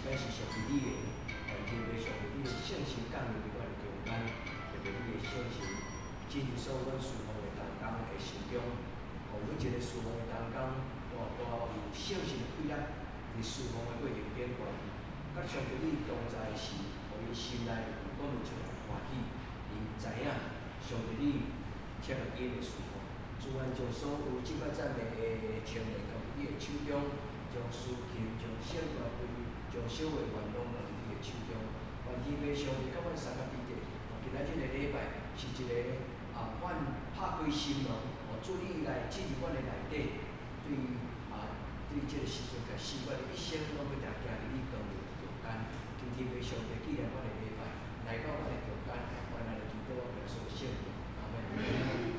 咱是屬於你的，願天父上帝你的聖神降臨佇阮的中間，特別你的聖神進入所有阮侍奉的同工的心中，予每一个侍奉的同工，大大有聖神的氣力，佇侍奉的過程頂懸，佮上帝你同在時，予𪜶心內有講袂出來的歡喜，𪜶知影上帝你聽著𪜶的侍奉。主啊，將所有這擺讚美的青年交佇你的手中，將司琴、將聖歌隊、將小會員攏交佇你的手中。願天父上帝佮阮相佮佇咧，今仔日的禮拜是一个啊，阮拍開心門，予主你來進入阮的內底，對啊，對這个時陣開始，阮的一生攏欲定行佇你光明的中間。求天父上帝紀念阮的禮拜，來到阮的中間，阮來祈禱耶穌聖名，阿們。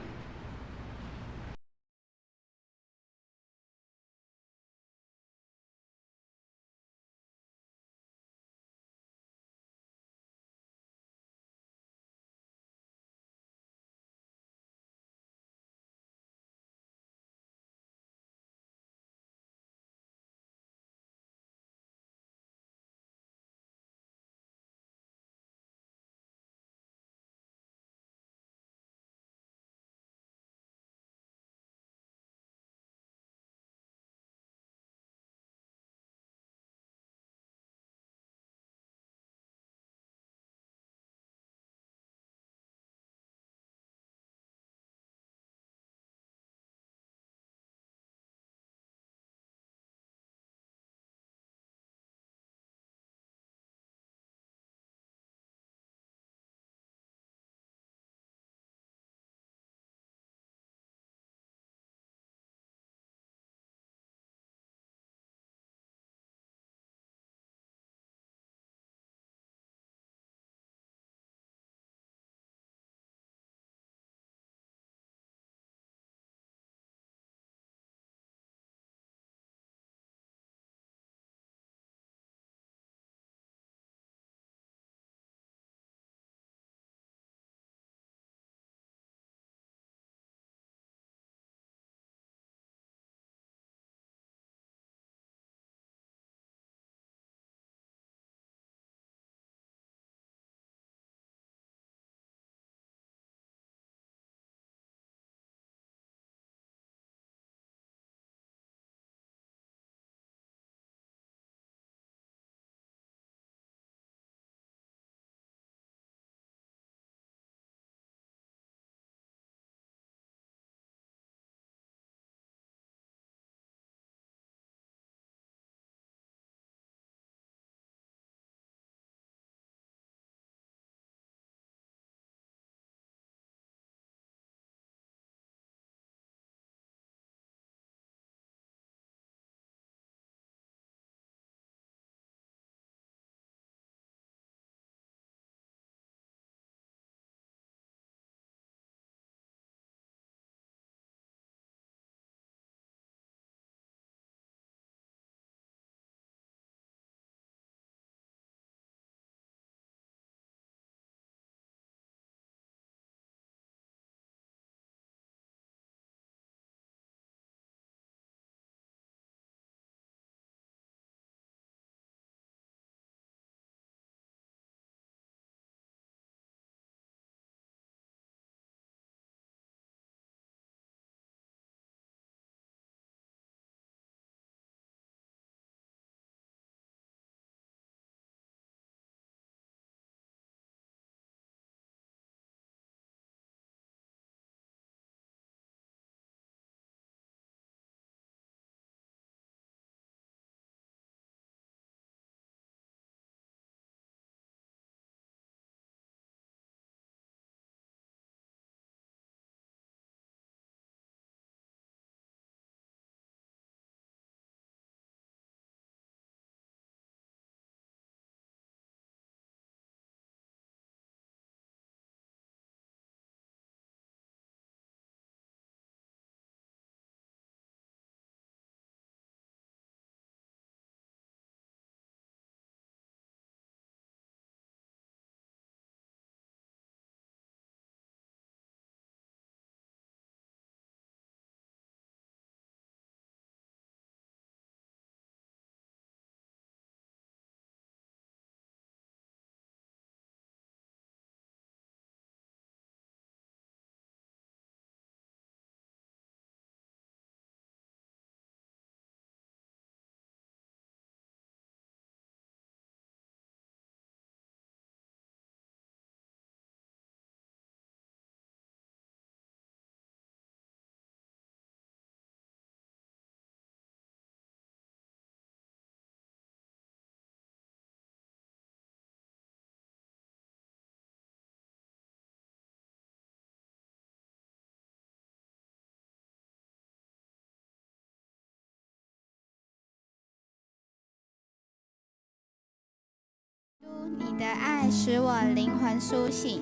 你的愛使我靈魂甦醒，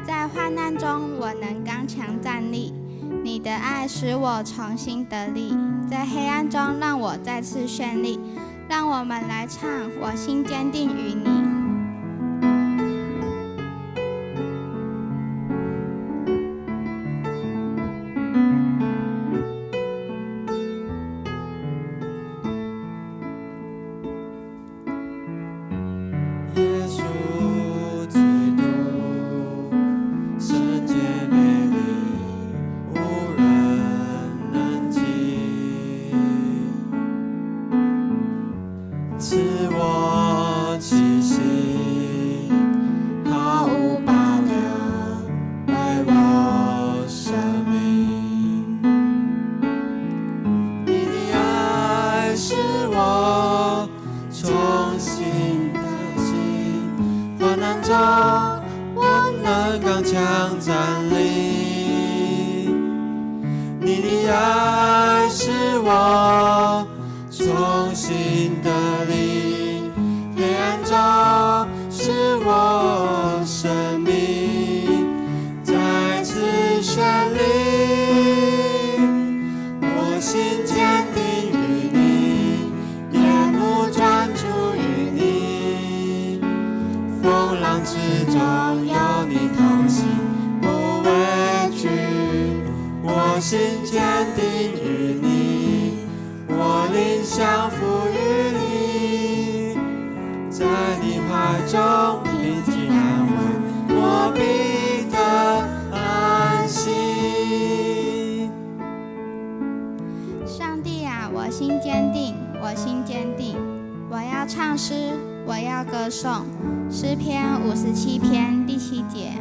在患難中我能剛強站立。你的愛使我重新得力，在黑暗中讓我再次絢麗。讓我們來唱，我心堅定與你。耶穌基督，聖潔美麗，無人能及。賜我氣息，毫無保留，為我捨命。你的愛使我重新得力，患難中我能剛強站立。你的愛使我重新得力，黑暗中使我生命再次絢麗。我心堅定於你，眼目專注於你，風浪之中有你同行，不畏懼。我心堅定於你，我靈降服於你，在你懷中平靜安穩，我必得安息。上帝啊，我心堅定，我心堅定，我要唱詩，我要歌頌。詩篇57篇第7節。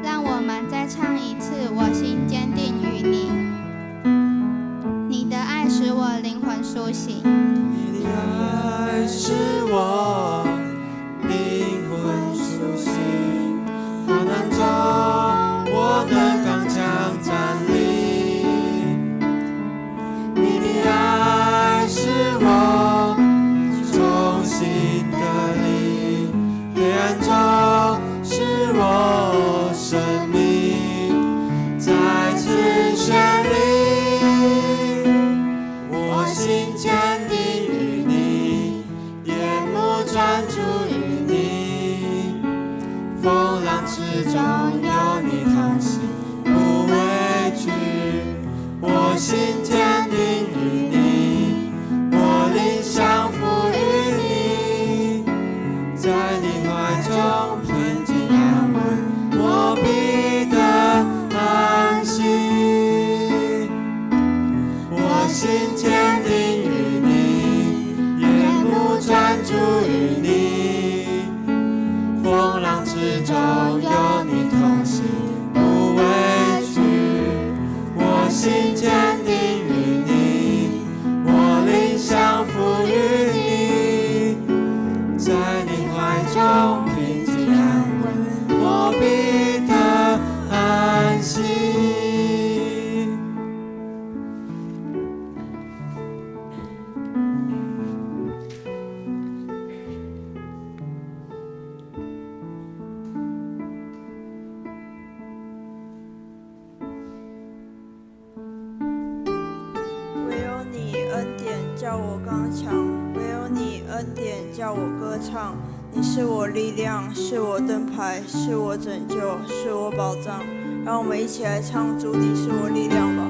讓我們再唱一次，我心堅定於你。你的愛使我靈魂甦醒。你的愛使我靈魂甦醒，患難中我能剛強站立。你的愛使我重新得力，黑暗中使我生命再次絢麗。我心堅定於你，眼目專注於你，風浪之中有你同行，不畏懼。我心堅定於你，我靈降服於你，在你懷中平靜安穩，我必得安息。我心堅定於你，眼目專注於你，風浪之中有你同行，不畏懼。我心堅定於你，我靈降服於你，在你懷中平靜安穩，我必得安息。唯有你恩典叫我剛強，唯有你恩典叫我歌唱。你是我力量，是我盾牌，是我拯救，是我保障。讓我們一起來唱主，你是我力量吧。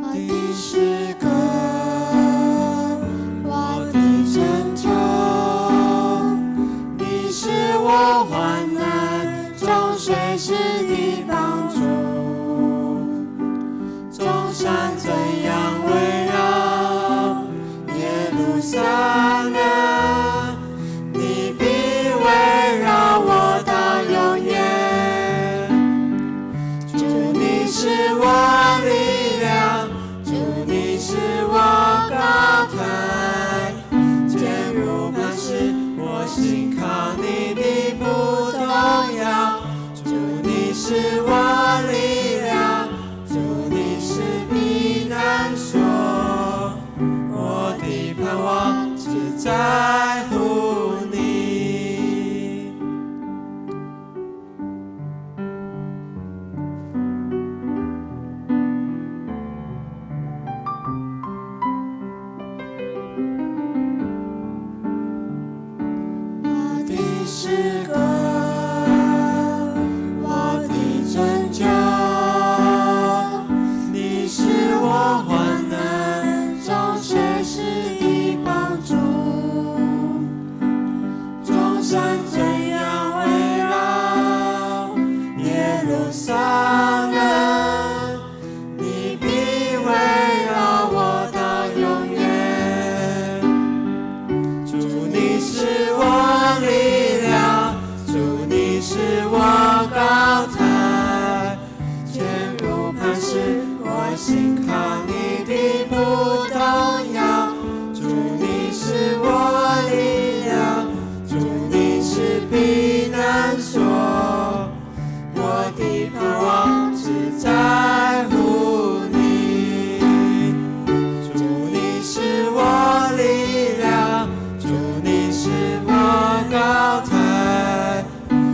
我的詩歌，我的拯救，你是我患難中隨時的幫助。眾山怎樣圍繞耶路撒众山怎样围绕耶路撒冷，你必围绕我到永远。主，你是我力量，主，你是我高台，坚如磐石，我心靠你必不动摇。主，你是我力量，主，你是避难所，我的盼望只在乎你。主，你是我力量，主，你是我高台，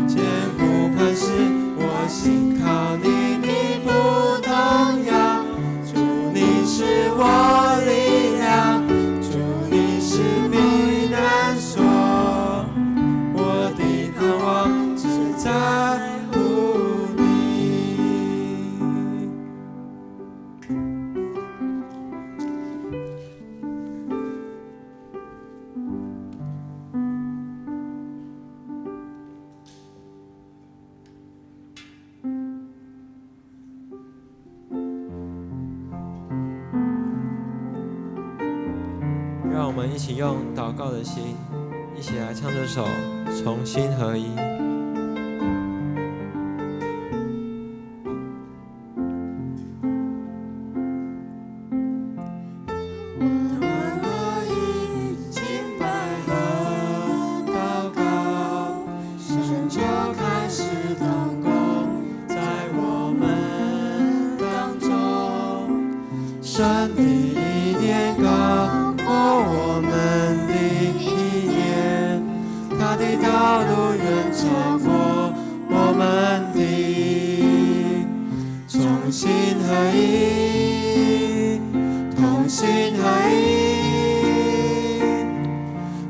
坚固磐石，我心靠你，必不动摇。主，你是我力量，主，你是避难所，我的盼望只在乎你。让我们一起用祷告的心，一起来唱这首《同心合一》。我们合一敬拜和祷告，神就开始动工在我們當中。神的意念高過我們的意念，他的道路遠超過我們的。同心合一，同心合一，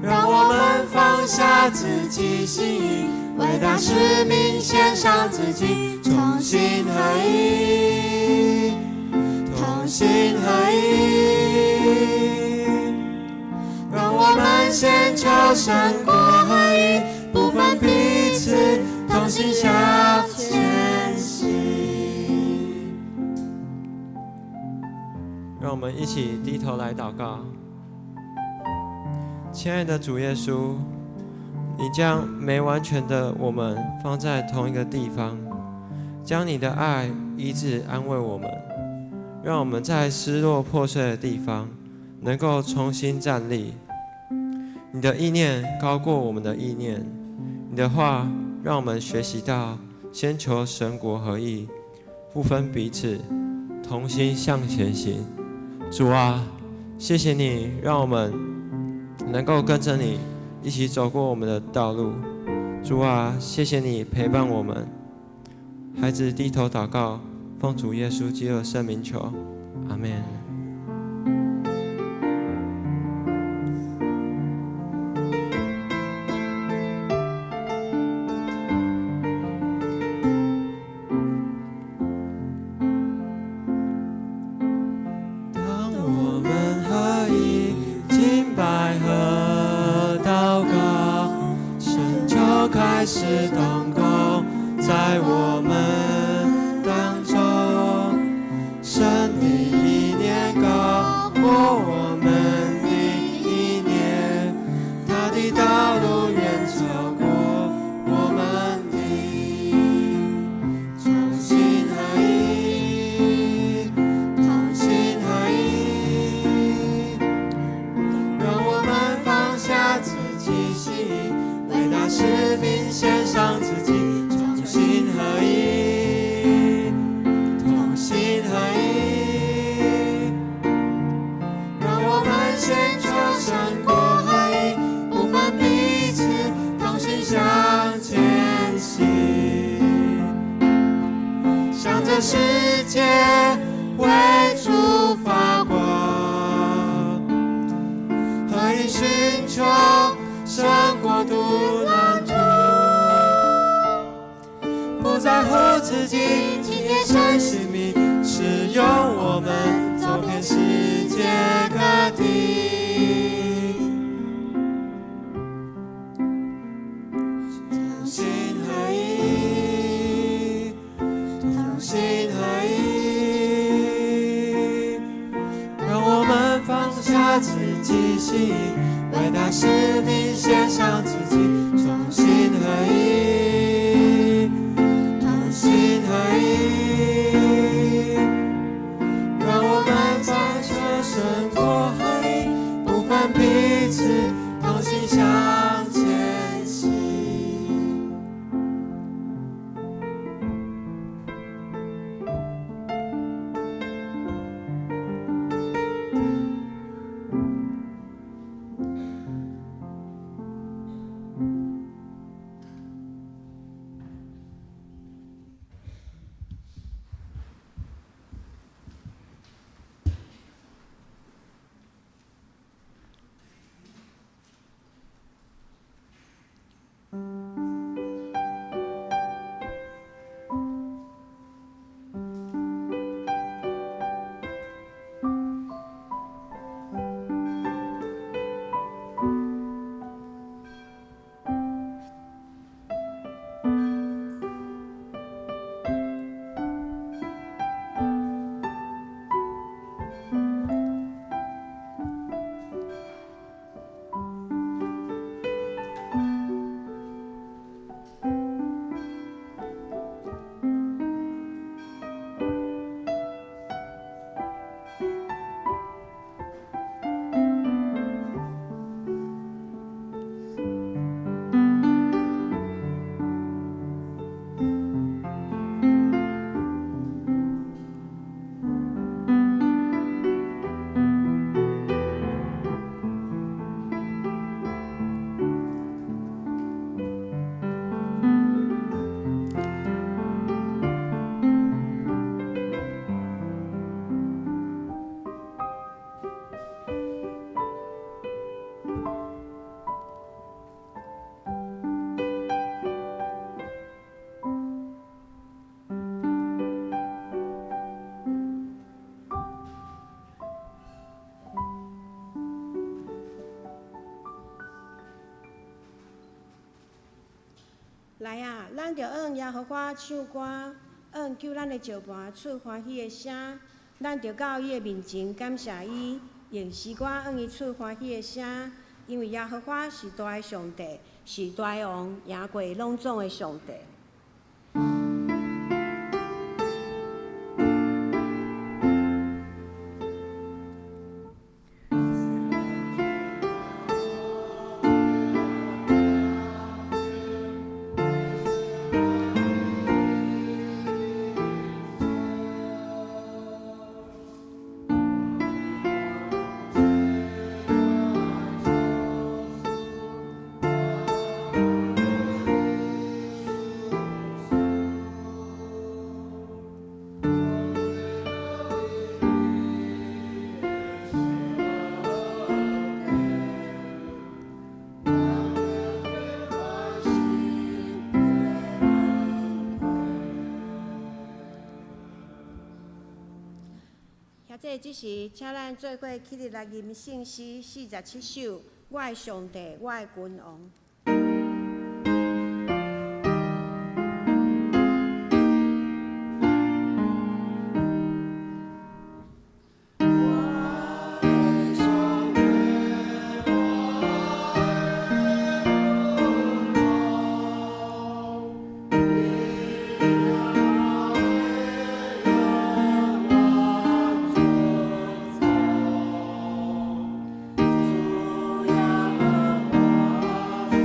讓我們放下自己心意，為大使命獻上自己。同心合一，同心合一，讓我們先求神國和義，不分彼此，同心向前行。讓我們一起低頭來禱告。親愛的主耶穌，你將沒完全的我們放在同一個地方，將你的愛醫治安慰我們，讓我們在失落破碎的地方能夠重新站立。你的意念高過我們的意念，你的話讓我們學習到先求神國和義，不分彼此，同心向前行。主啊，謝謝你讓我們能夠跟着你一起走過我們的道路。主啊，謝謝你陪伴我們。孩子低頭禱告，奉主耶穌基督的聖名求，阿們。當我們合一敬拜和禱告，神就開始動工在我們當中。神的意念高過我們的意念，他的道路遠超過我們的。同心合一，同心合一，讓我們放下自己心意，為大使命獻上自己。同心合一，同心合一，讓我們先求神國和義，不分彼此，同心向前行，向這世界為主發光，合一尋求神國度藍圖，不在乎自己，體貼神性命，使用我們走遍世界各地。一心，为大使命献上自己，同心合一，同心合一，让我们在这神国合一，不分彼此，同心向前行。来啊，咱著向耶和华唱歌，向救咱的石磐出欢喜的声。咱著到伊的面前感谢伊，用诗歌向伊出欢喜的声。因为耶和华是大的上帝，是大的王，赢过拢总的上帝。现在这时，请咱做伙起立来吟圣诗47首，我的上帝，我的君王。主耶和华。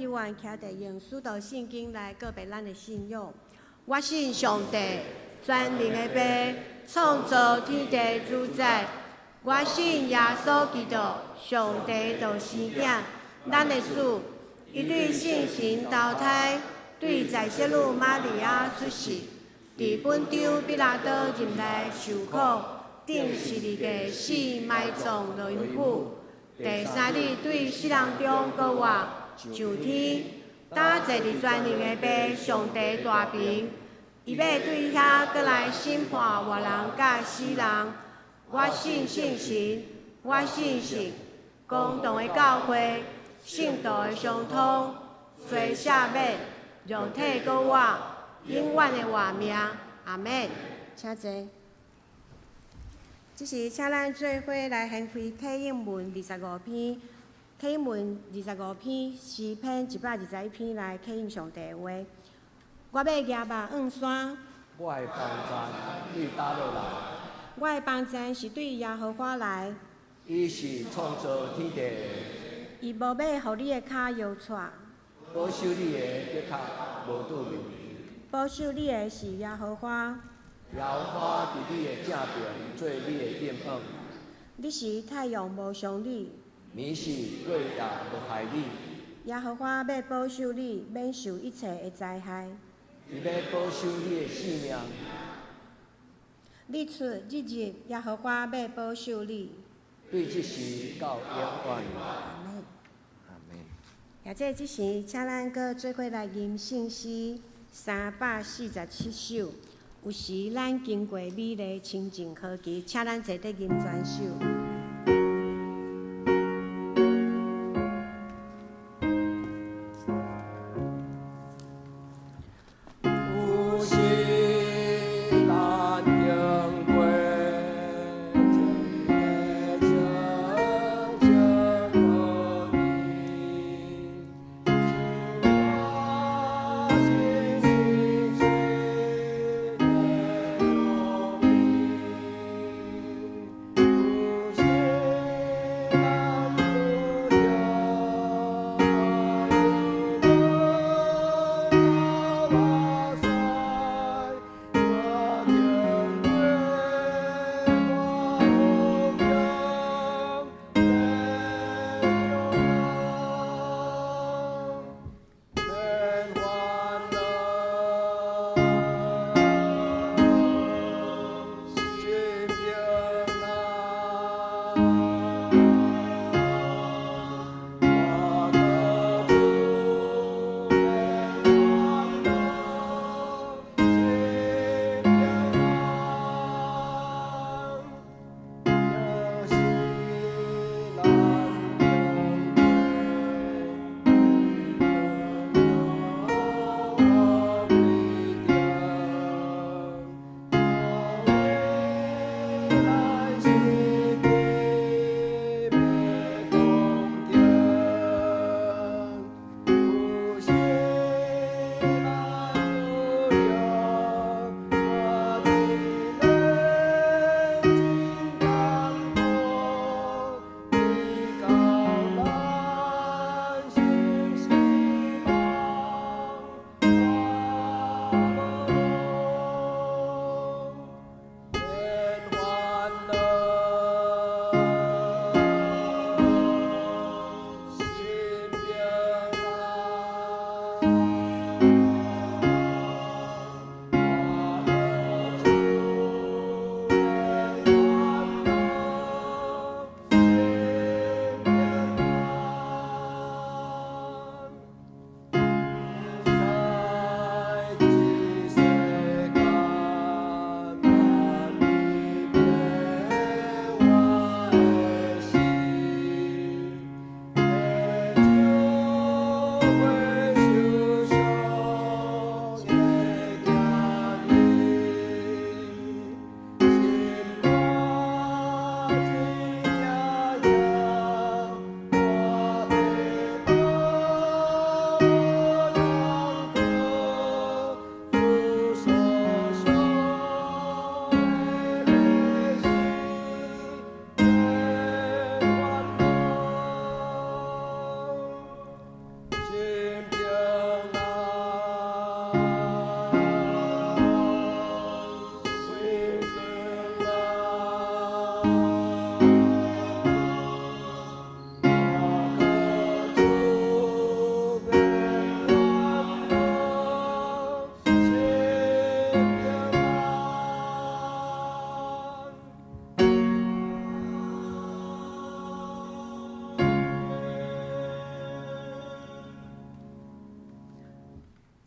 猶原徛佇用使徒信經來告白咱的信仰。我信上帝，全能的父，創造天地主宰。我信耶穌基督，上帝獨生囝，咱的主。伊對聖神投胎，對在聖女瑪利亞出世，佇本丟彼拉多任內受苦，釘十字架死埋葬落陰府。第三日對死人中復活，上天，搭坐佇全能的父上帝大爿，伊欲對遐閣來審判活人佮死人。我信聖神，我信聖公同的教會，聖徒的相通，罪赦免，肉體閣活，永遠的活命。阿門。請坐。這時，請咱做伙來掀開啟應文二十五篇，啟應文二十五篇，詩篇121篇來啟應上帝的話。我欲舉目向山，我的幫贊對佗落來？我的幫贊是對耶和華來。伊是創造天地的。伊無欲予你的跤搖掣。保守你的腳跤無倒面。保守你的是耶和華。耶和華佇你的正爿做你的蔭影。日時太陽無傷你，暝時月也無害你。耶和華欲保守你，免受一切的災害。伊欲保守你的性命。日出日入，耶和華欲保守你。對這時到永遠。阿門。阿門。現在這時，請咱閣做伙來吟聖詩347首。有時咱經過美麗清靜河堤，請咱坐佇吟全首。有時咱經過清靜河堤，使我心思緒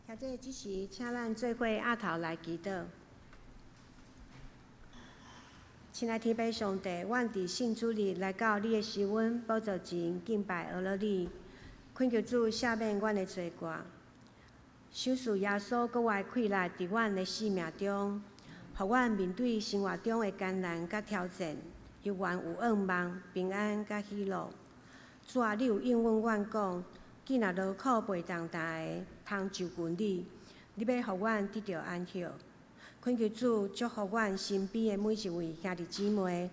现在這時，請咱做伙阿頭來祈禱。親愛天父上帝，阮佇聖主日來到你的施恩寶座前敬拜阿羅你，懇求主赦免阮的罪過，賞賜耶穌閣外氣力佇阮的生命中，予阮面對生活中的艱難佮挑戰，猶原有向望、平安佮喜樂。主啊，你有應允阮講，囝若勞苦背重擔的，通就近你，你欲予阮得著安息。懇求主祝福阮身邊的每一位兄弟姊妹，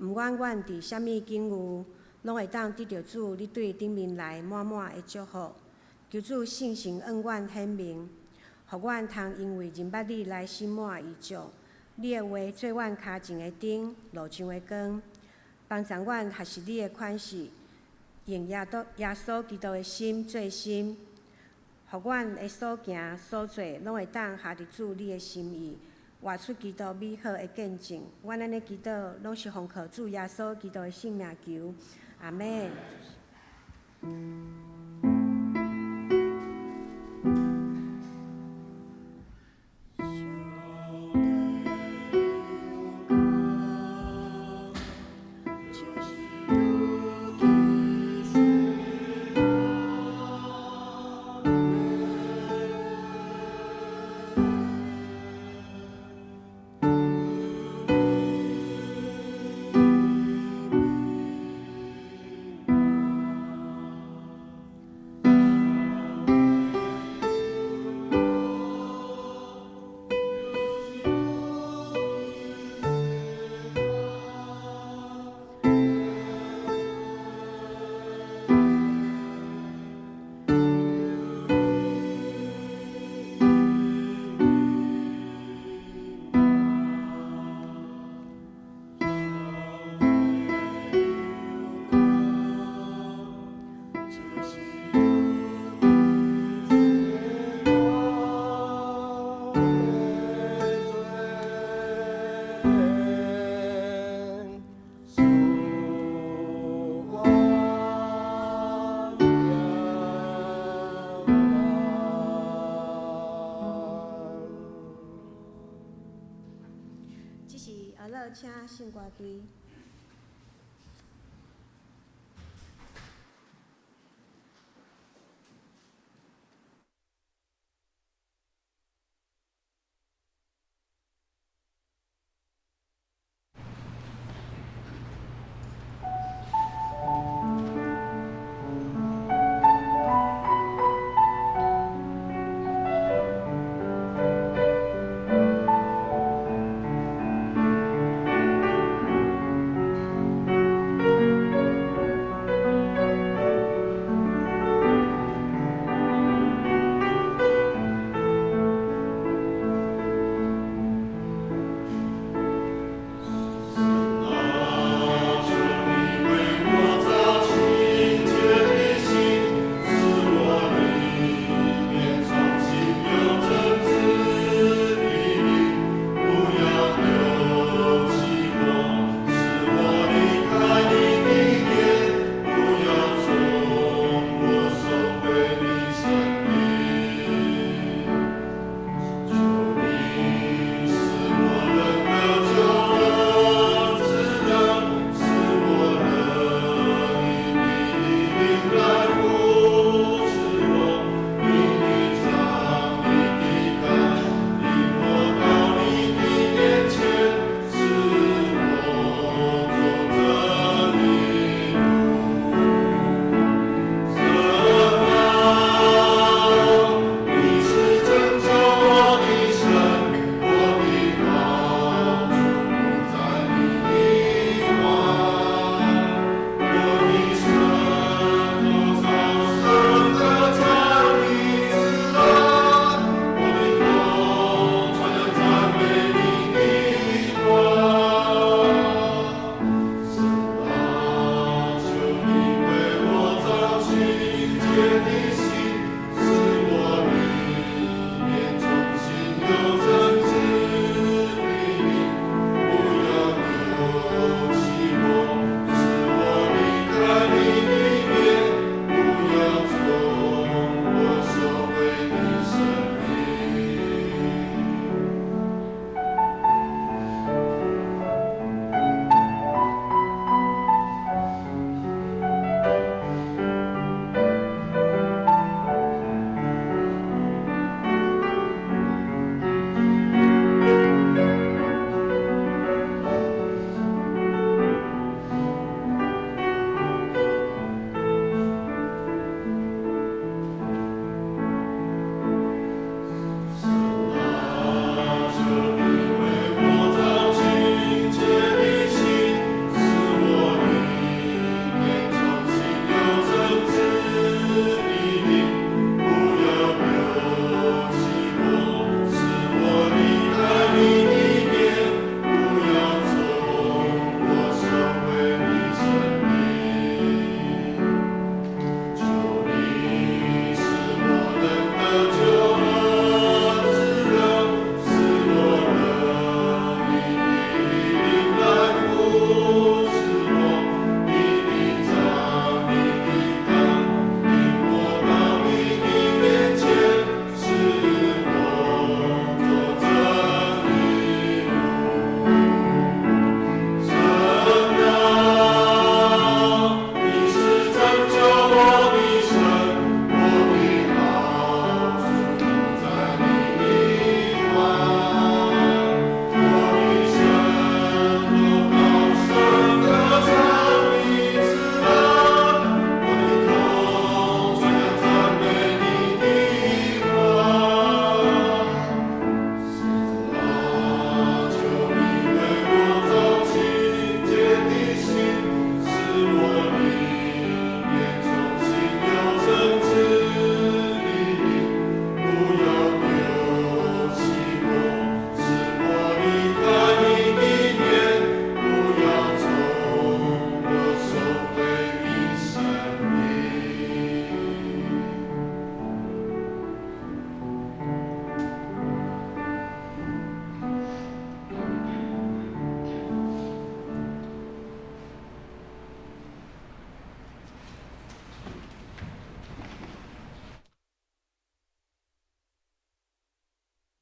毋管阮佇啥物境遇，攏會當得著主你對頂面來滿滿的祝福。求主聖神向阮顯明，予阮通因為認捌你來心滿意足。你的話做阮跤前的燈，路上的光，幫助阮學習你的款式，用耶穌基督的心做心，予阮的所行所做，攏會當合佇主你的心意，活出基督美好的見證。阮按呢祈禱，攏是奉靠主耶穌基督的聖名求，阿們。這時阿樂請聖歌隊。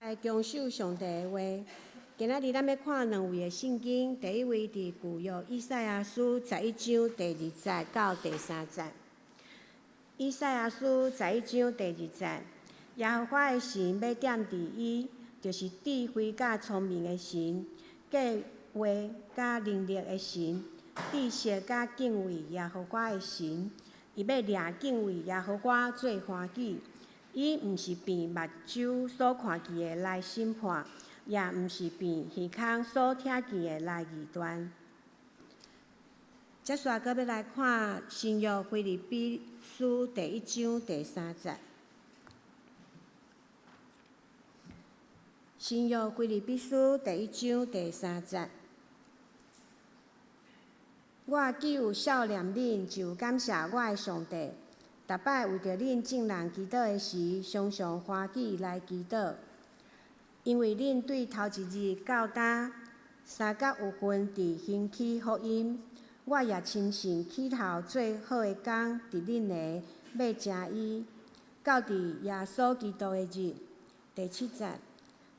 来强守上帝的话。今仔日咱欲看两位的圣经，第一位佇旧约以赛亚书十一章第二节到第三节。以赛亚书十一章第二节，耶和华的神欲踮伫伊，就是智慧佮聪明的神，计划佮能力的神，知识佮敬畏耶和华的神。伊欲掠敬畏耶和华做欢喜。伊毋是憑目睭所看見的來審判，也毋是憑耳孔所聽見的來議斷。接續閣欲來看新約腓立比書第一章第三節。新約腓立比書第一章第三節。我既有數念恁，就感謝我的上帝。逐擺為著恁眾人祈禱的時，常常歡喜來祈禱，因為恁對頭一日到今，相佮有份佇興起福音。我也深信起頭做好的工，佇恁的欲成伊，到佇耶穌基督的日。第七節，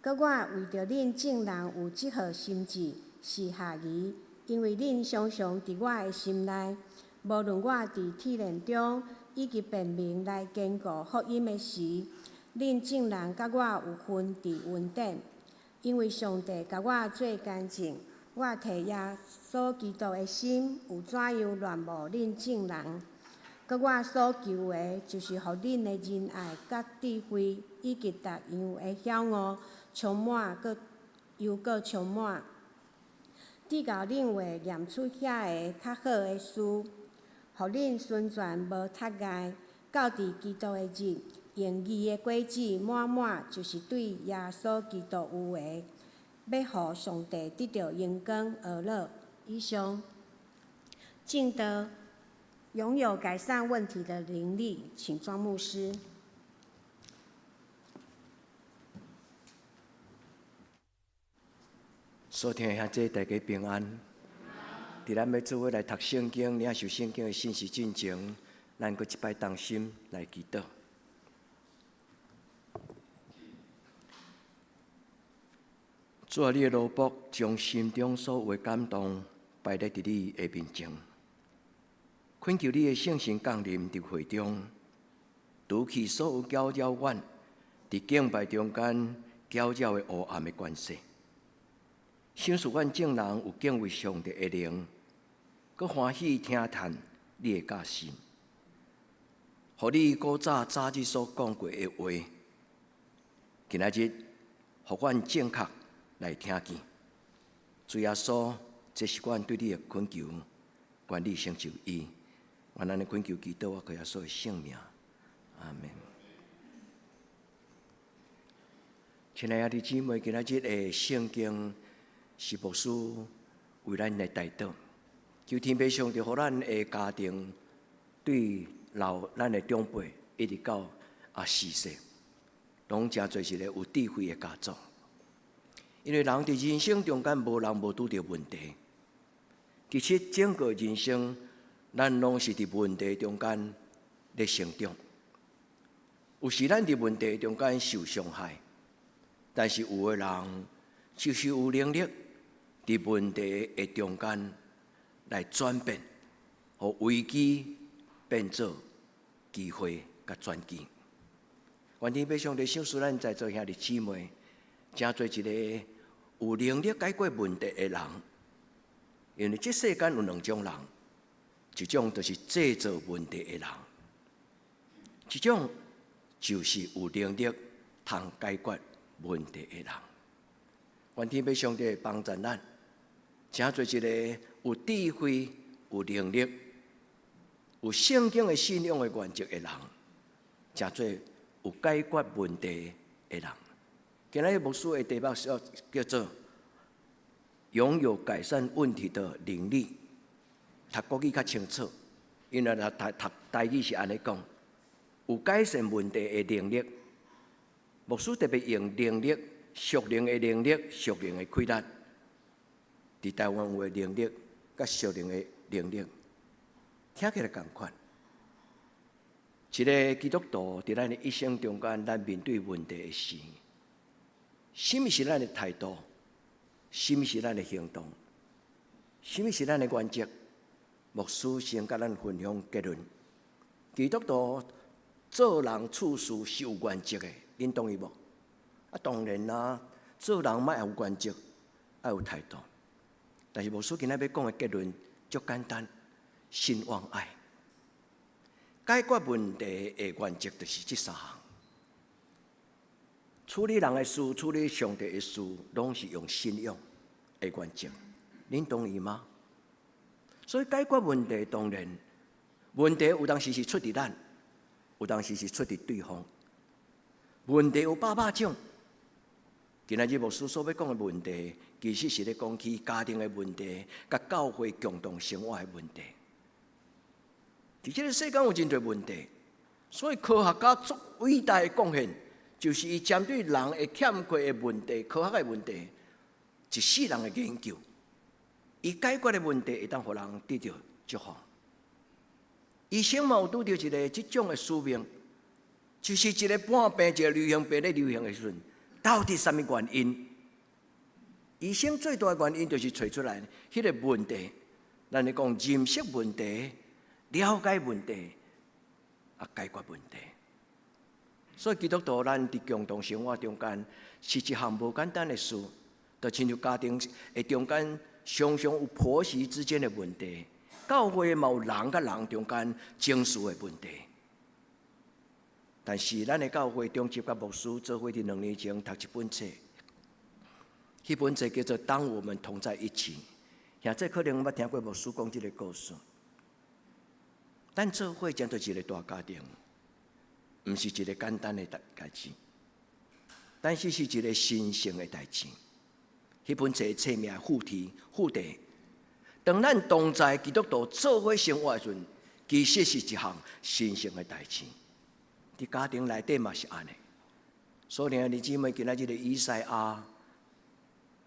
閣我為著恁眾人有這號心志，是合宜，因為恁常常佇我的心內，無論我佇試煉中，以及辨明來堅固福音的時，恁眾人佮我有份佇恩典，因為上帝共我做見證，我替耶穌基督的心有怎樣戀慕恁眾人。閣我所求的，就是予恁的仁愛、佮智慧，以及逐樣的曉悟，充滿閣又閣充滿，直到恁會驗出遐个較好的事。予恁純全無窒礙，到佇基督的日，用義的果子滿滿，就是對耶穌基督有的，欲予上帝得著榮光呵咾。以上，正道擁有改善問題的能力，請莊牧師。所聽的兄弟大家平安。佇咱欲做伙來讀聖經、領受聖經的信息進前，咱閣一擺同心來祈禱。主啊，你的奴僕將心中所有的感動擺列佇你的面前，懇求你的聖神降臨佇會中，除去所有攪擾阮佇敬拜中間攪擾的黑暗的權勢，賞賜阮眾人有敬畏上帝的靈，閣歡喜聽嘆你的教訓，予你古早早日所講過的話，今仔日予阮正確來聽見。主耶穌，這是阮對你的懇求，願你成就伊。願咱的懇求祈禱，我靠耶穌的聖名，阿們。親愛的姊妹，今仔日的聖經是牧師為咱來代禱，求天父上帝予咱的家庭對老咱的長輩，一直到逝世。攏成做一个有智慧的家族。因為人佇人生中間，無人無拄著問題。其實整個人生，咱攏是佇問題中間咧成長。有時咱佇問題中間受傷害，但是有的人就是有能力佇問題的中間來轉變，予危機變做機會佮轉機。願天父上帝賞賜咱在座兄弟姊妹，成做一個有能力解決問題的人。因為這世間有兩種人，一種就是製造問題的人，一種就是有能力通解決問題的人。願天父上帝幫助咱，成做一個有智慧、有能力、有聖經的信仰的原則的人，成做有解決問題的人。今仔日牧師的題目是叫做擁有改善問題的能力。讀國語較清楚，因為讀讀讀台語是按呢講，有改善問題的能力。牧師特別用能力、屬靈的能力、屬靈的氣力，佇台灣話能力佮屬靈的能力，聽起來仝款。一個基督徒佇咱的一生中間，咱面對問題的時，啥物是咱的態度？啥物是咱的行動？啥物是咱的原則？牧師先共咱分享結論。基督徒做人處事是有原則的，恁同意無？啊，當然啦，做人嘛愛有原則，愛有態度。但是牧師今仔欲講的結論足簡單：信望愛。解決問題的原則就是這三項。處理人的事，處理上帝的事，攏是用信仰的原則。恁同意嗎？所以解決問題，當然問題有當時是出佇咱，有當時是出佇對方。問題有百百種。今仔日牧師所欲講的問題，其實是咧講起家庭的問題，佮教會共同生活的問題。佇這个世間有真濟問題，所以科學家足偉大的貢獻，就是伊針對人會欠缺的問題、科學的問題，一世人的研究，伊解決的問題會當予人得著祝福。醫生嘛有拄著一个這種的使命，就是一個半病、一個流行病咧流行的時陣，到底啥物原因？醫生最大的原因就是揣出來彼个問題。咱咧講認識問題、了解問題、啊解決問題。所以基督徒咱佇共同生活中間是一項無簡單的事，就親像家庭的中間常常有婆媳之間的問題，教會嘛有人佮人中間情緒的問題。但是咱的教會中執佮牧師做伙佇2年前讀一本冊，彼本冊叫做《當我們同在一起》。兄弟可能捌聽過牧師講這个故事。咱做伙成做一个大家庭，毋是一个簡單的代代誌，但是是一个神聖的代誌。彼本冊冊名副題副題，當咱同在基督徒做伙生活的時陣，其實是一項神聖的代誌。佇家庭內底嘛是按呢。所以兄弟姊妹，今仔日的以賽亞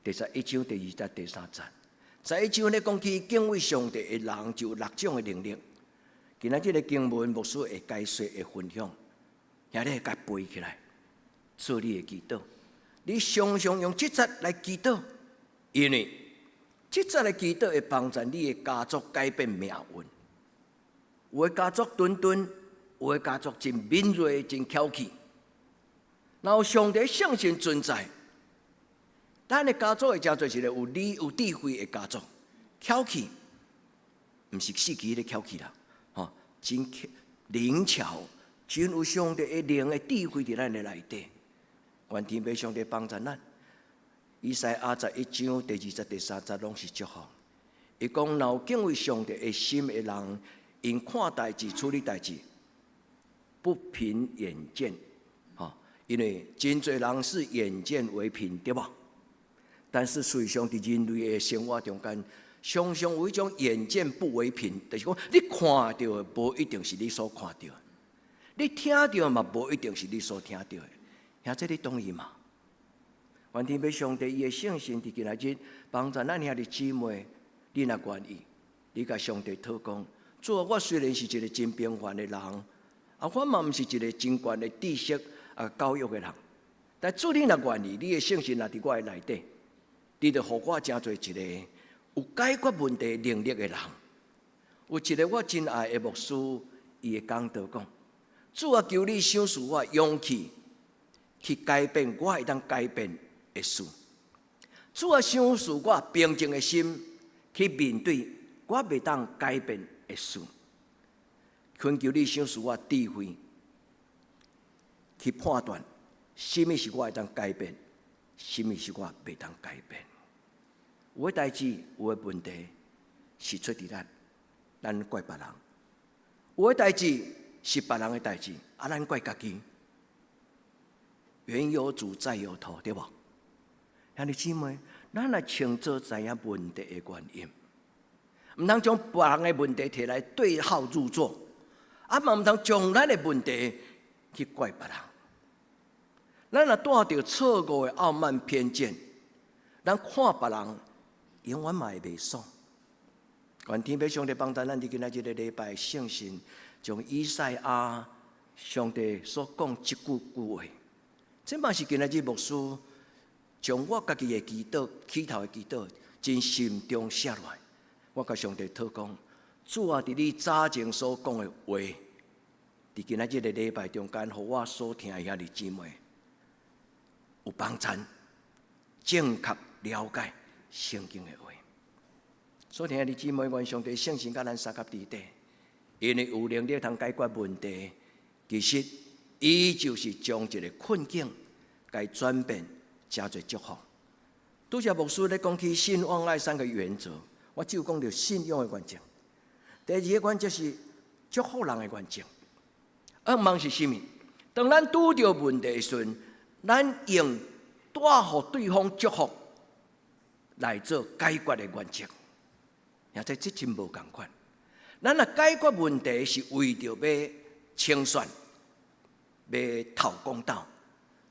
第11章第2節、第3節，11章咧講起敬畏上帝的人就有六種的能力。今仔日的經文，牧師會解說、會分享，兄弟共背起來，做你的祈禱。你常常用這節來祈禱，因為這節的祈禱會幫助你的家族改變命運。有的家族頓頓，有的家族真敏銳、真巧氣。若有上帝聖神存在，咱的家族會成做一個有理、有智慧的家族。巧氣，毋是四肢咧巧氣啦，吼，真靈巧，真有上帝的靈的智慧佇咱的內底。願天父上帝幫助咱。以賽亞11章第2節、第3節攏是祝福。伊講，若有敬畏上帝的心的人，𪜶看代誌、處理代誌，不憑眼見，吼，因為真濟人是眼見為憑，對無？但是實際上，佇人類的生活中間，常常有一種眼見不為憑，就是講你看著的，無一定是你所看著的；你聽著嘛，無一定是你所聽著的。兄弟，你同意嗎？願天父上帝伊的聖神佇今仔日幫助咱兄弟姊妹，你若願意，你共上帝禱講：主啊，我雖然是一个真平凡的人，啊，我嘛毋是一个真懸的知識啊教育的人，但主你若願意，你的聖神若佇我的內底，你就予我成做一个有解決問題能力的人。有一个我真愛的牧師，伊的講道講：主啊，求你賞賜我勇氣去改變我會當改變的事。主啊，賞賜我平靜的心去面對我袂當改變的事。懇求你賞賜我智慧去判斷，啥物是我會當改變，啥物是我袂當改變。有的代誌，有的問題是出佇咱，咱怪別人；有的代誌是別人的代誌，啊，咱怪家己。緣有主，債有頭，對無？兄弟姊妹，咱來清楚知影問題的原因，毋通將別人的問題提來對號入座，啊嘛毋通將咱的問題去怪別人。咱若帶著錯誤的傲慢偏見，咱看別人永遠嘛會袂爽。願天父上帝幫助咱佇今仔這个禮拜聖神，將以賽亞上帝所講這句句話，這嘛是今仔日牧師將我家己的祈禱、起頭的祈禱，真心中寫落來。我共上帝禱講：主啊，佇你早前所講的話，佇今仔這个禮拜中間，予我所聽的兄弟姊妹有幫助，正確了解聖經的話。所以兄弟姊妹，願上帝聖神佮咱相佮佇底，因為有能力通解決問題，其實伊就是將一个困境共轉變成做祝福。拄才牧師咧講起信望愛三個原則，我只有講著信仰的原則。第二个原則是祝福人的原則。願望是啥物？當咱拄著問題的時陣，咱用帶予對方祝福來做解決的原則。而且這真無仝款。咱若解決問題是為著欲清算，欲討公道，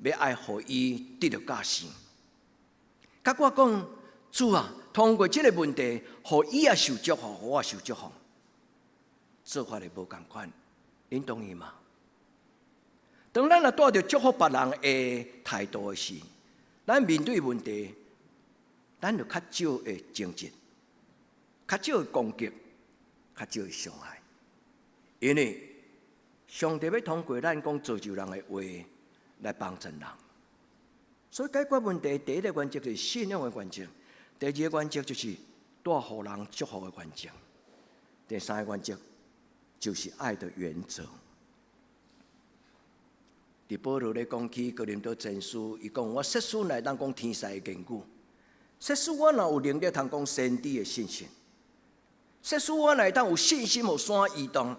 欲愛予伊得著教訓。佮我講，主啊，通過這个問題，予伊也受祝福，予我受祝福，做法會無仝款，恁同意嗎？當咱若帶著祝福別人的態度的時，咱面對問題，咱就較少會爭執，較少會攻擊，較少會傷害。因為上帝欲通過咱講造就人的話來幫助人。所以解決問題，第一个原則就是信仰的原則，第二个原則就是帶予人祝福的原則，第三个原則就是愛的原則。佇保羅咧講起哥林多前書，伊講我設使若會當講天使的言語，設使我若有能力通講先知的信息，設使我若會當有信心予山移動，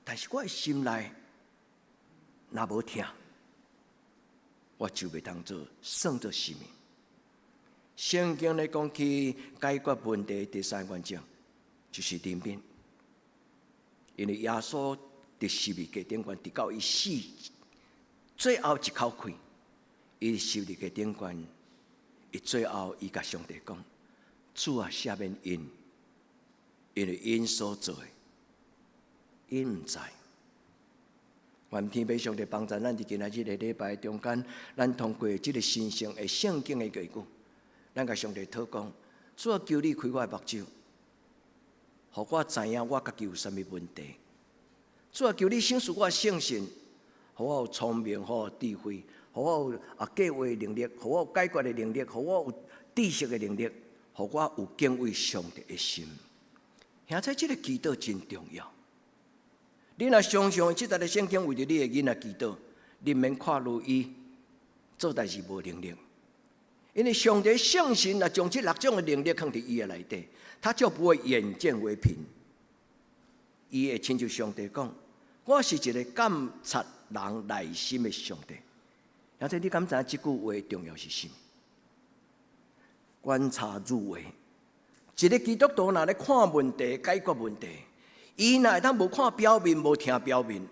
但是我的心內若無疼，我就袂當做算做啥物。聖經咧講起解決問題第三原則，就是憐憫，因為耶穌佇十字架頂懸，直到伊死最後一口氣，伊十字架頂懸，伊最後伊共上帝講：主啊，赦免𪜶，因為𪜶所做的，𪜶毋知。願天父上帝幫助咱佇今仔日个禮拜中間，咱通過這个神聖的聖經的言語，咱共上帝禱講：主啊，求你開我的目睭，予我知影我家己有啥物問題。主啊，求你賞賜我聖神，予我有聰明，予我有智慧，予我有啊計劃能力，予我有解決的能力，予我有知識的能力，予我有敬畏上帝的心。兄弟，這个祈禱真重要。你若常常這節的聖經為著你的囡仔祈禱，你毋免看予伊做代誌無能力，因為上帝聖神若將這六種的能力放佇伊的內底，他就不會眼見為憑。伊會親像上帝講：我是一个鑒察人內心的上帝。兄弟，你敢知影這句話重要是啥物？觀察入微，一个基督徒若咧看問題、解決問題，伊若會當無看表面、無聽表面，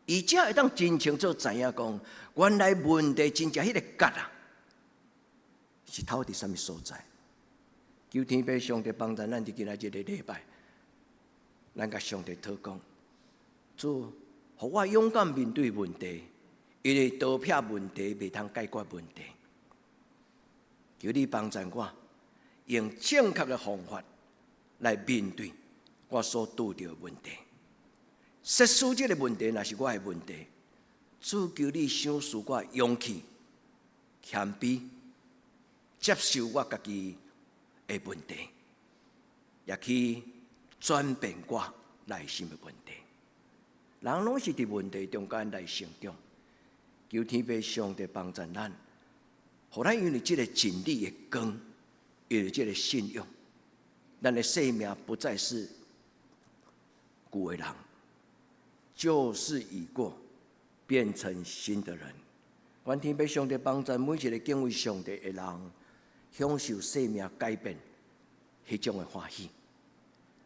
伊才會當真清楚知影講，原來問題真正彼個結啊，是頭佇啥物所在。求天父上帝幫助咱佇今仔這個禮拜，咱共上帝禱告，主，予我勇敢面對問題，因為逃避問題袂通解決問題。求你幫助我，用正確的方法來面對我所拄著的問題。設使這個問題若是我的問題，主求你賞賜我勇氣、謙卑，接受我家己的問題，也去轉變我內心的問題。人攏是佇問題中間來成長，求天父上帝幫助咱，予咱因為這個真理的光，因為這個信仰，咱的生命不再是舊的人，舊事已過，變成新的人。願天父上帝幫助每一個敬畏上帝的人，享受生命改變彼種的歡喜。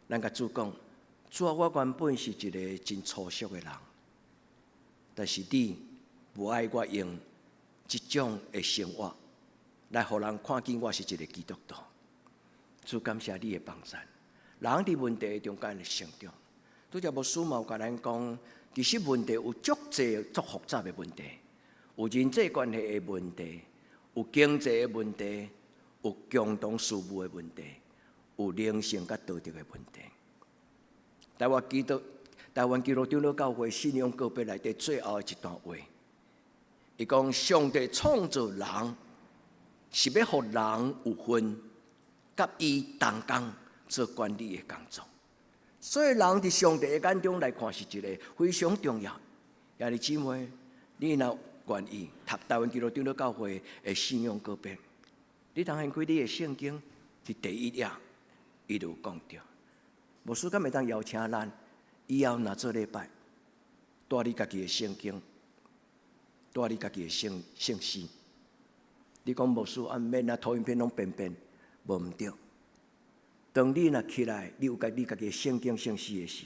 咱共主講：主啊，我原本是一個真粗俗的人，但是你無愛我用這種的生活來予人看見我是一個基督徒。主感謝你的幫助。人佇問題中間的成長，拄才牧師嘛有共咱講，其實問題有足濟足複雜的問題，有人際關係的問題，有經濟的問題，有共同事務的問題，有靈性佮道德的問題。台灣基督長老教會信仰告白內底最後的一段話，伊講上帝創造人是欲予人有份，佮伊同工做管理的工作。所以人佇上帝的眼中來看是一個非常重要。兄弟姊妹，你若願意讀台灣基督長老教會的信仰告白，你通掀開你的聖經，佇第一頁，伊就有講著。牧師敢會當邀請咱以後若做禮拜，帶你家己的聖經，帶你家己的聖聖詩。你講牧師啊，毋免啊，投影片攏變變，無毋對。當你若起來，你有家你家己的聖經聖詩的時，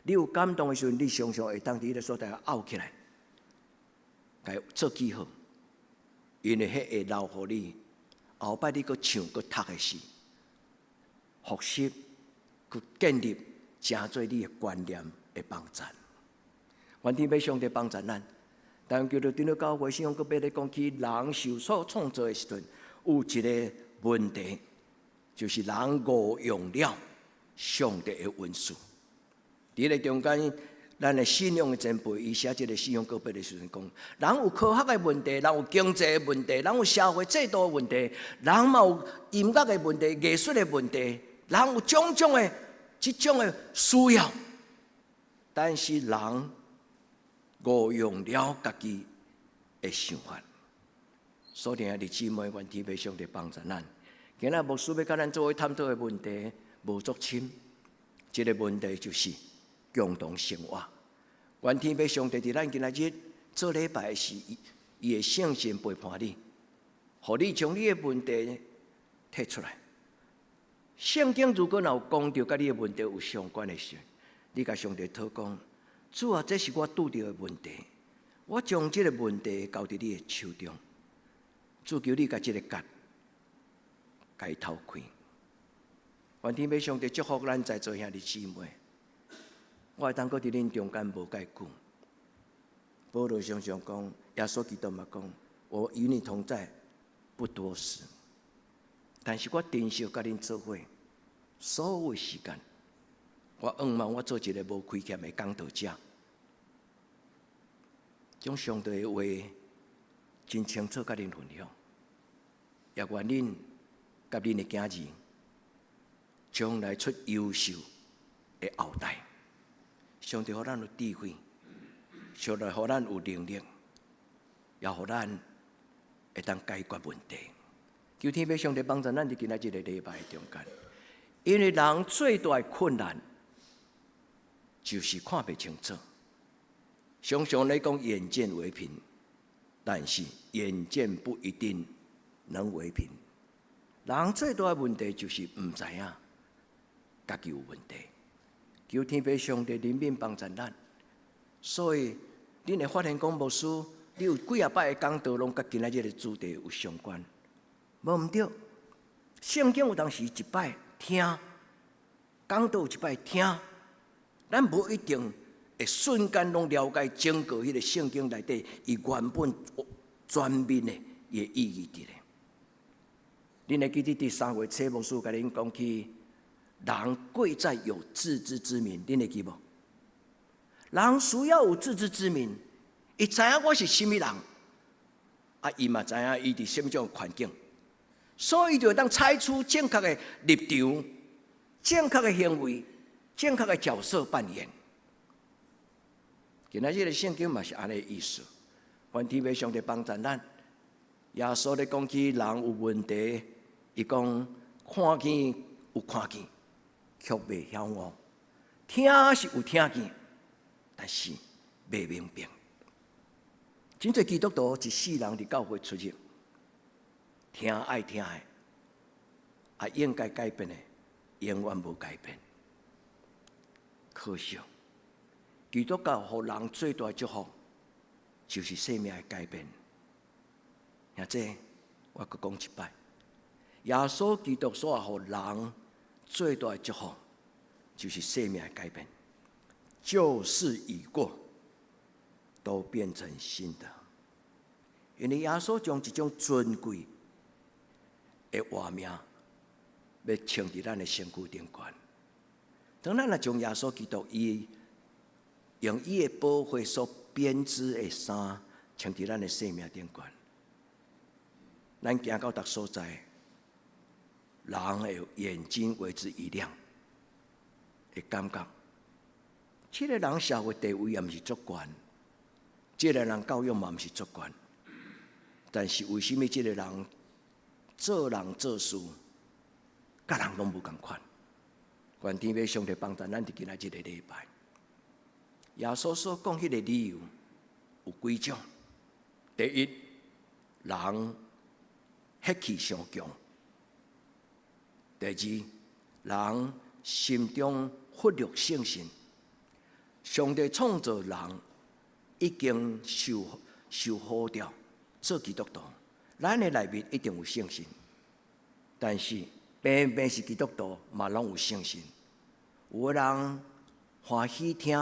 你有感動的時陣，你常常會當佇彼個所在漚起來，共做記號，因為彼會留予你後擺你閣唱閣讀的時，復習。去建立成做你的觀念的幫助。願天父上帝幫助咱。但叫做長老教會信仰告白咧講起人受所創造的時陣，有一個問題，就是人誤用了上帝的恩賜。佇咧中間，咱的信仰的前輩，伊寫這個信仰告白的時陣講，人有科學的問題，人有經濟的問題，人有社會制度的問題，人嘛有音樂的問題、藝術的問題。人有種種的這種的需要，但是人誤用了家己的想法。所以兄弟姊妹，願天父上帝幫助咱。今仔牧師欲佮咱做伙探討的問題無足深，這個問題就是共同生活。願天父上帝佇咱今仔日做禮拜時，伊的聖神陪伴你，予你將你的問題提出來。聖經如果若有講著佮你的問題有相關的時，你共上帝禱講：主啊，這是我拄著的問題，我將這個問題交佇你的手中。主求你共這個結，共伊掏開。願天父上帝祝福咱在座兄弟姊妹。我會當閣佇恁中間無蓋久。保羅常常講，耶穌基督嘛講，我與你同在不多時。但是我珍惜佮恁做伙所有時間，我向望我做一個無虧欠的講道者，將上帝的話真清楚佮恁分享，也願恁佮恁的囝兒將來出優秀的後代。上帝予咱有智慧，上帝予咱有能力，也予咱會當解決問題。求天父上帝幫助咱佇今仔這個禮拜中間，因為人最大的困難就是看袂清楚。常常咧講眼見為憑，但是眼見不一定能為憑。人最大的問題就是毋知影家己有問題。求天父上帝憐憫幫助咱，所以恁會發現講牧師，你有幾仔擺的講道攏佮今仔日的主題有相關，無毋對。聖經有當時一擺聽，講道有一擺聽，咱無一定會瞬間攏了解整個彼個聖經內底伊原本全面的伊的意義佇咧。恁會記得佇3月初牧師共恁講起，人貴在有自知之明，恁會記無？人需要有自知之明，伊知影我是啥物人，啊，伊嘛知影伊佇啥物種環境，所以伊就會當採取正確的立場、正確的行為、正確的角色扮演。今仔日的聖經嘛是按呢意思，願天父上帝幫助咱。耶穌咧講起人有問題，伊講看見有看見，卻袂曉悟；聽是有聽見，但是袂明白。真濟基督徒一世人佇教會出入，聽愛聽的，啊應該改變的，永遠無改變。可惜，基督教予人最大的祝福，就是生命的改變。兄弟，我閣講一擺，耶穌基督所予人最大的祝福，就是生命的改變。舊事已過，都變成新的。因為耶穌將一種尊貴的活命，欲穿佇咱的身軀頂懸。當咱若將耶穌基督伊用伊的寶血所編織的衫穿佇咱的生命頂懸，咱行到逐所在，人會眼睛為之一亮，會感覺，這個人社會地位也毋是足懸，這個人教養嘛毋是足懸，但是為啥物這個人做人做事，佮人攏無仝款？願天父上帝幫助咱佇今仔這個禮拜，耶穌所講彼個理由有幾種？第一，人血氣傷強；第二，人心中忽略聖神。上帝創造人已經受呼召做基督徒，咱的內面一定有聖神，但是偏偏是基督徒嘛攏有聖神。有的人歡喜聽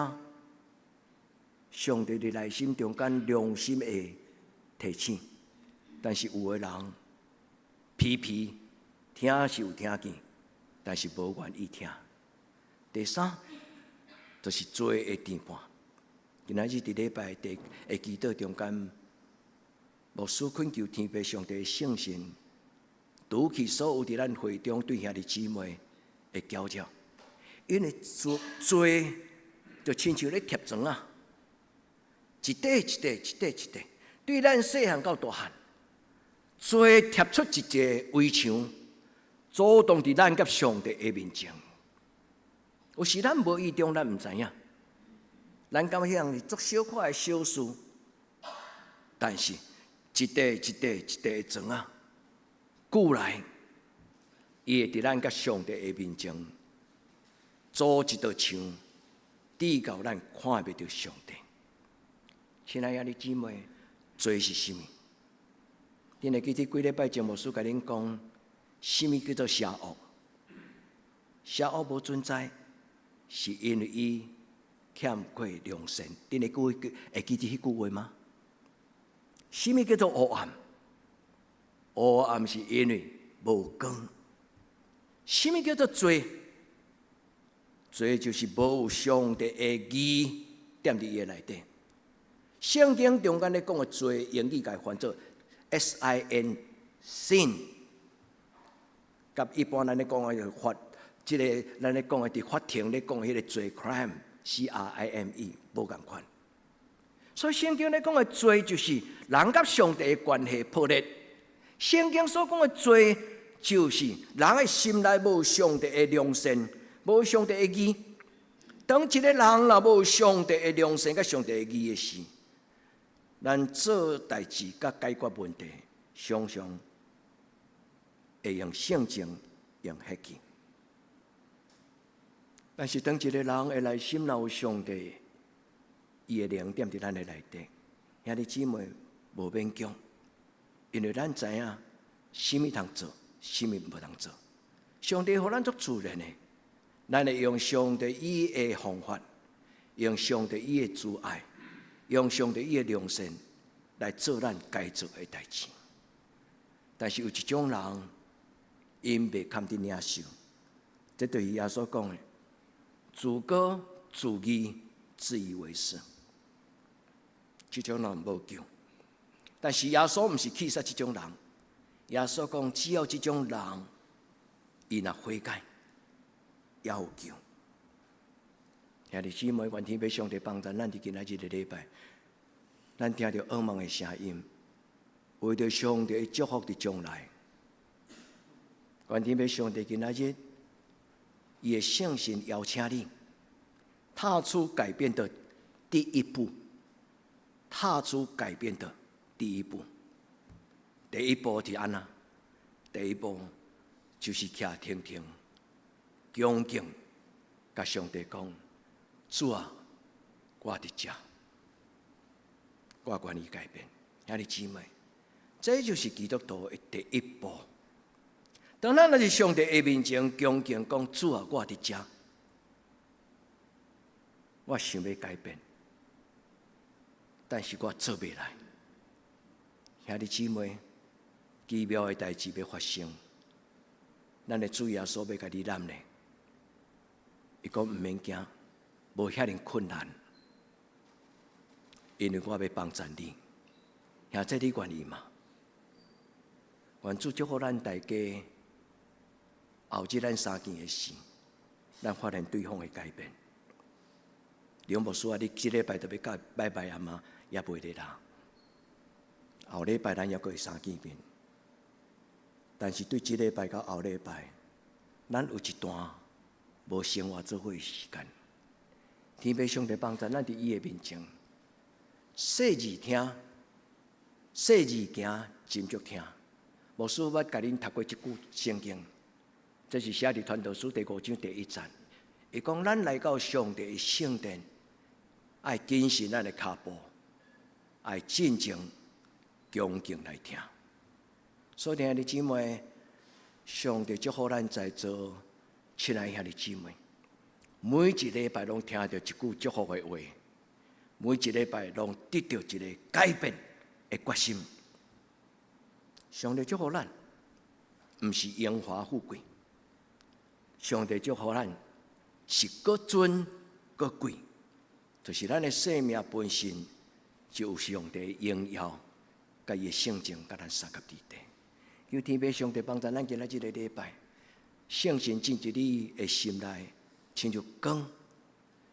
上帝佇內心中間良心的提醒，但是有的人皮皮聽是有聽見，但是無願意聽。第三，就是罪的纏絆。今仔日佇禮拜的祈禱中間，牧師懇求天父上帝的聖神，除去所有佇咱會中對兄弟姊妹的攪擾，因為罪就親像咧貼磚仔，一塊一塊一塊一塊，對咱細漢到大漢，罪貼出一個圍牆，阻擋佇咱佮上帝的面前。有時咱無意中，咱毋知影，咱感覺彼樣是足小可的小事，但是一塊一塊一塊的磚仔，過來，伊會佇咱佮上帝的面前築一道牆，直到咱看袂著上帝。親愛的姊妹，罪是啥物？恁會記得幾禮拜前牧師共恁講，啥物叫做邪惡？邪惡無存在，是因為伊欠缺良善。恁會記得彼句話嗎？啥物叫做黑暗？黑暗是因為無光。啥物叫做罪？罪就是無有上帝的義踮佇伊的內底。聖經中間咧講的罪，英語共伊翻做 S I N sin，佮一般咱咧講的法，這個咱咧講的佇法庭咧講的彼個罪 crime C R I M E 無仝款。所以聖經咧講的罪，就是人佮上帝的關係破裂。聖經所講的罪，就是人的心內無上帝的良善，無上帝的義。當一個人若無上帝的良善佮上帝的義的時，咱做代誌佮解決問題，常常會用性情、用血氣。但是當一個人的內心若有上帝伊的靈踮佇咱的內底。兄弟姊妹無勉強，因為咱知影啥物通做，啥物無通做。上帝予咱足自然的，咱會用上帝伊的方法，用上帝伊的慈愛，用上帝伊的良善來做咱該做的代誌。但是有一種人，𪜶袂堪得領受，這就是耶穌講的：自高自義、自以為是。這種人無救。但是耶穌毋是棄殺這種人，耶穌講只要這種人，伊若悔改，也有救。兄弟姊妹，願天父上帝幫助咱佇今仔日的禮拜，咱聽著仰望的聲音，為著上帝的祝福佇將來。願天父上帝今仔日，伊的聖神邀請你，踏出改變的第一步，踏出改變的第一步。第一步是按怎？第一步就是徛停停，恭敬，共上帝講：主啊，我佇遮，我願意改變。兄弟姊妹，這就是基督徒的第一步。當咱佇上帝的面前恭敬講：主啊，我佇遮，我想欲改變，但是我做袂來。兄弟姊妹，奇妙的代誌欲發生，咱的主耶穌欲共你攬咧，伊講毋免驚，無遐爾困難，因為我欲幫助你。兄弟，你願意嗎？願主祝福咱大家，後日咱相見的時，咱發現對方的改變。梁牧師啊，你這禮拜就欲共拜拜阿媽，也袂得啦。後禮拜咱猶閣會相見面，但是對這禮拜到後禮拜，咱有一段無生活做伙的時間。天父上帝幫助咱佇伊的面前，細膩聽，細膩行，斟酌聽。牧師捌共恁讀過這句聖經，這是寫佇傳道書第五章第一節。伊講咱來到上帝的聖殿，愛謹慎咱的跤步，愛靜靜恭敬來聽。所以，兄弟姊妹，上帝祝福咱在座親愛兄弟姊妹，每一禮拜攏聽著一句祝福的話，每一禮拜攏得著一个改變的決心。上帝祝福咱，毋是榮華富貴，上帝祝福咱是閣尊閣貴，就是咱的生命本身就有上帝的榮耀，佮伊的聖情佮咱相佮佇底。求天父上帝幫助咱今仔這个禮拜，聖神進入你的心內，親像光。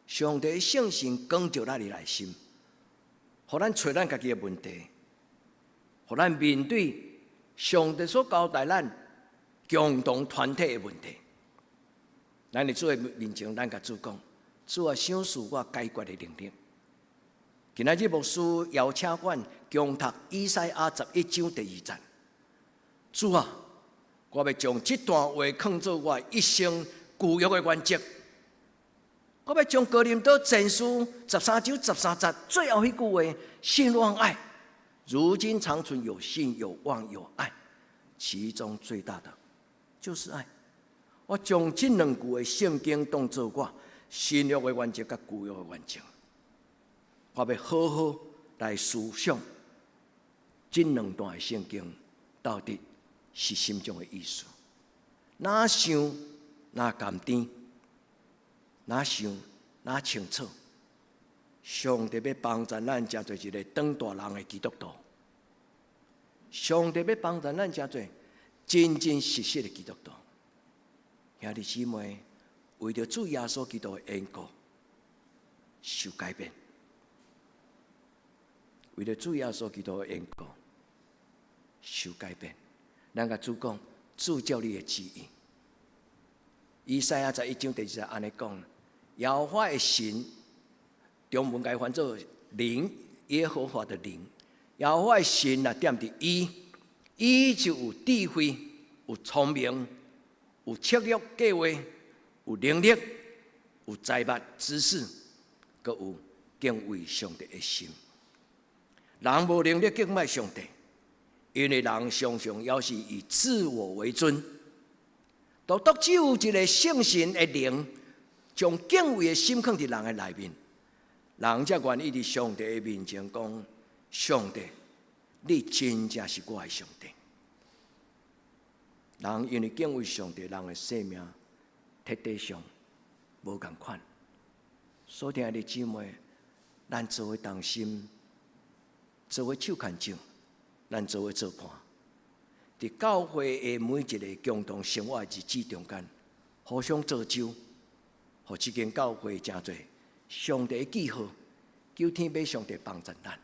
上帝聖神光照咱的內心，予咱揣咱家己的問題，予咱面對上帝所交代咱共同團體的問題。咱佇主的面前，咱共主講：主啊，賞賜我解決的能力。今仔日牧師邀請阮恭讀以賽亞十一章第二節。主啊，我欲將這段話囥做我一生舊約的原則。我欲將哥林多前書十三章十三節最後彼句話：信望愛，如今長存有信有望有愛，其中最大的就是愛。我將這兩句的聖經當做我新約的原則佮舊約的原則，我欲好好來思想這兩段的聖經到底是啥物種的意思？若想若甘甜，若想若清楚。上帝欲幫助咱成做一个長大人的基督徒。上帝欲幫助咱成做真真實實的基督徒。兄弟姊妹，為著主耶穌基督的緣故，受改變。為著主耶穌基督的緣故，受改變。咱共主講，主照你的旨意。以賽亞十一章第二節按呢講：耶和華的神，中文共翻做靈，耶和華的靈。耶和華的神若踮佇伊，伊就有智慧、有聰明、有策略計劃、有能力、有財物知識，閣有敬畏上帝的心。人無能力敬拜上帝，因為人常常猶是以自我為尊。獨獨只有一個聖神的靈，將敬畏的心囥佇人的內面，人才願意佇上帝的面前講：上帝，你真正是我的上帝。人因為敬畏上帝，人的生命徹底上無仝款。所以，兄弟姊妹，咱做伙同心，做伙手牽手，咱做伙做伴。佇教會的每一個共同生活的日子中間，互相造就，予這間教會成做上帝的記號，求天父上帝幫助咱。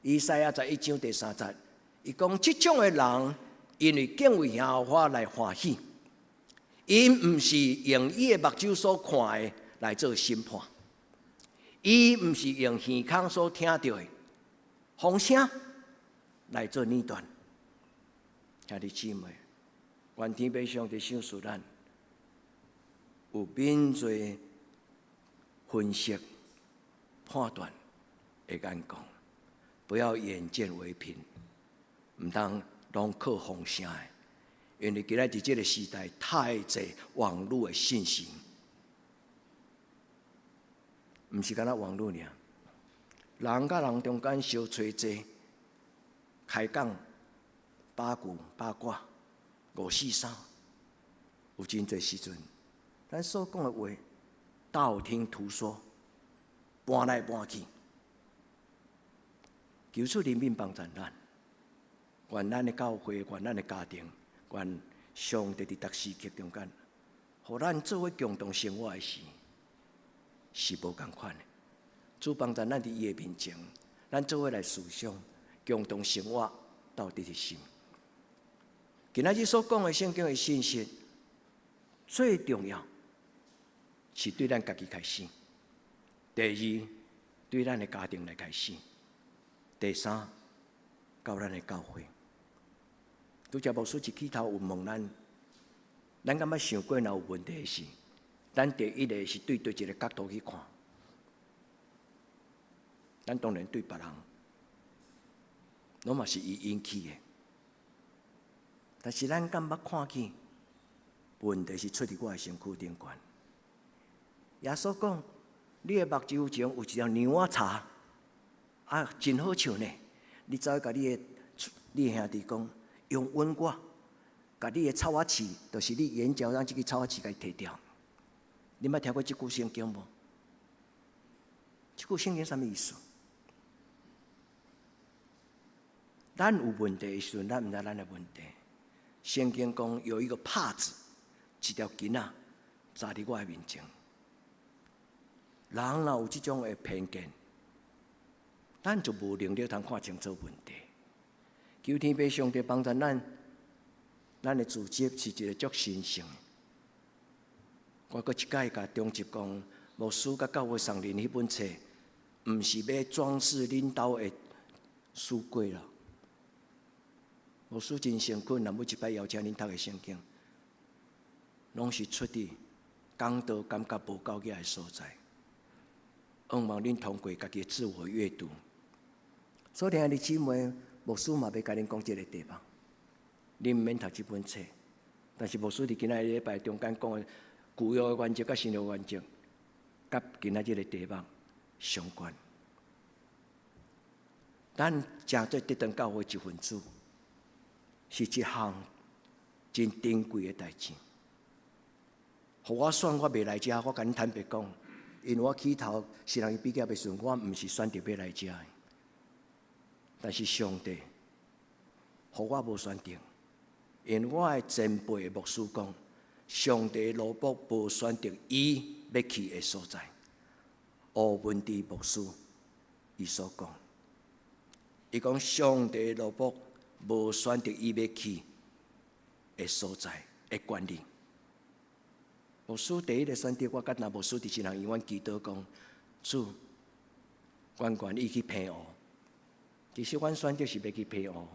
以賽亞11章第3節，伊講：這種的人，因為敬畏耶和華來歡喜，𪜶毋是用伊的目睭所看的來做審判，伊毋是用耳孔所聽著的風聲來做論斷。兄弟姊妹，願天父上帝賞賜咱有敏銳分析判斷的眼光，不要眼見為憑，毋通攏靠風聲的，因為今仔佇這個時代太濟網路的信息，毋是干焦網路爾，人佮人中間相揣坐開講。八股八卦五四三，有真濟時陣，咱所講的話，道聽途說，搬來搬去，求主憐憫幫助咱，願咱的教會，願咱的家庭，願上帝佇逐時刻中間，予咱做伙共同生活的時，是無仝款的。主幫助咱佇伊的面前，咱做伙來思想，共同生活鬥陣的心。今仔日所講的聖經的信息，最重要是對咱家己開始；第二，對咱的家庭來開始；第三，到咱的教會。拄才牧師一起頭有問咱，咱敢捌想過，若有問題時，咱第一个是對佗一个角度去看？咱當然對別人，攏嘛是伊引起的。但是咱敢捌看見問題是出佇我的身軀頂懸？耶穌講：你的目睭前有一條牛仔柴，啊，真好笑呢！你走去共你的兄弟講，容允我，共你的草仔刺，就是你眼角咱這个草仔刺，共伊提掉。你捌聽過這句聖經無？這句聖經啥物意思？咱有問題的時陣，咱毋知咱的問題。聖經講有一個帕子，一條巾仔，紮佇我的面前。人若有這種的偏見，咱就無能力通看清楚問題。求天父上帝幫助咱，咱的組織是一個足神聖的。我閣一擺共中執講，牧師佮教會送恁彼本冊，毋是欲裝飾恁兜的書櫃啦。牧師真誠懇，若每一擺邀請恁讀的聖經，攏是出佇講道感覺無夠額的所在。向望恁通過家己的自我閱讀。所以，兄弟姊妹，牧師嘛欲共恁講這个題目，恁毋免讀這本冊，但是牧師佇今仔日禮拜中間講的舊約的原則佮新約原則，佮今仔這个題目相關。咱成做得堂教會一份子，是一項真珍貴的代誌。予我選，我袂來遮，我共恁坦白講，因為我起頭是人伊比較的時陣，我毋是選擇欲來遮的。但是上帝，予我無選擇，因為我的前輩牧師講，上帝奴僕無選擇伊欲去的所在。吳文治牧師伊所講，伊講上帝奴僕無選擇伊欲去的所在的權利。牧師第一个選擇，我佮那牧師佇一人醫院祈禱講，主，阮願意去澎湖。其實阮選擇是欲去澎湖，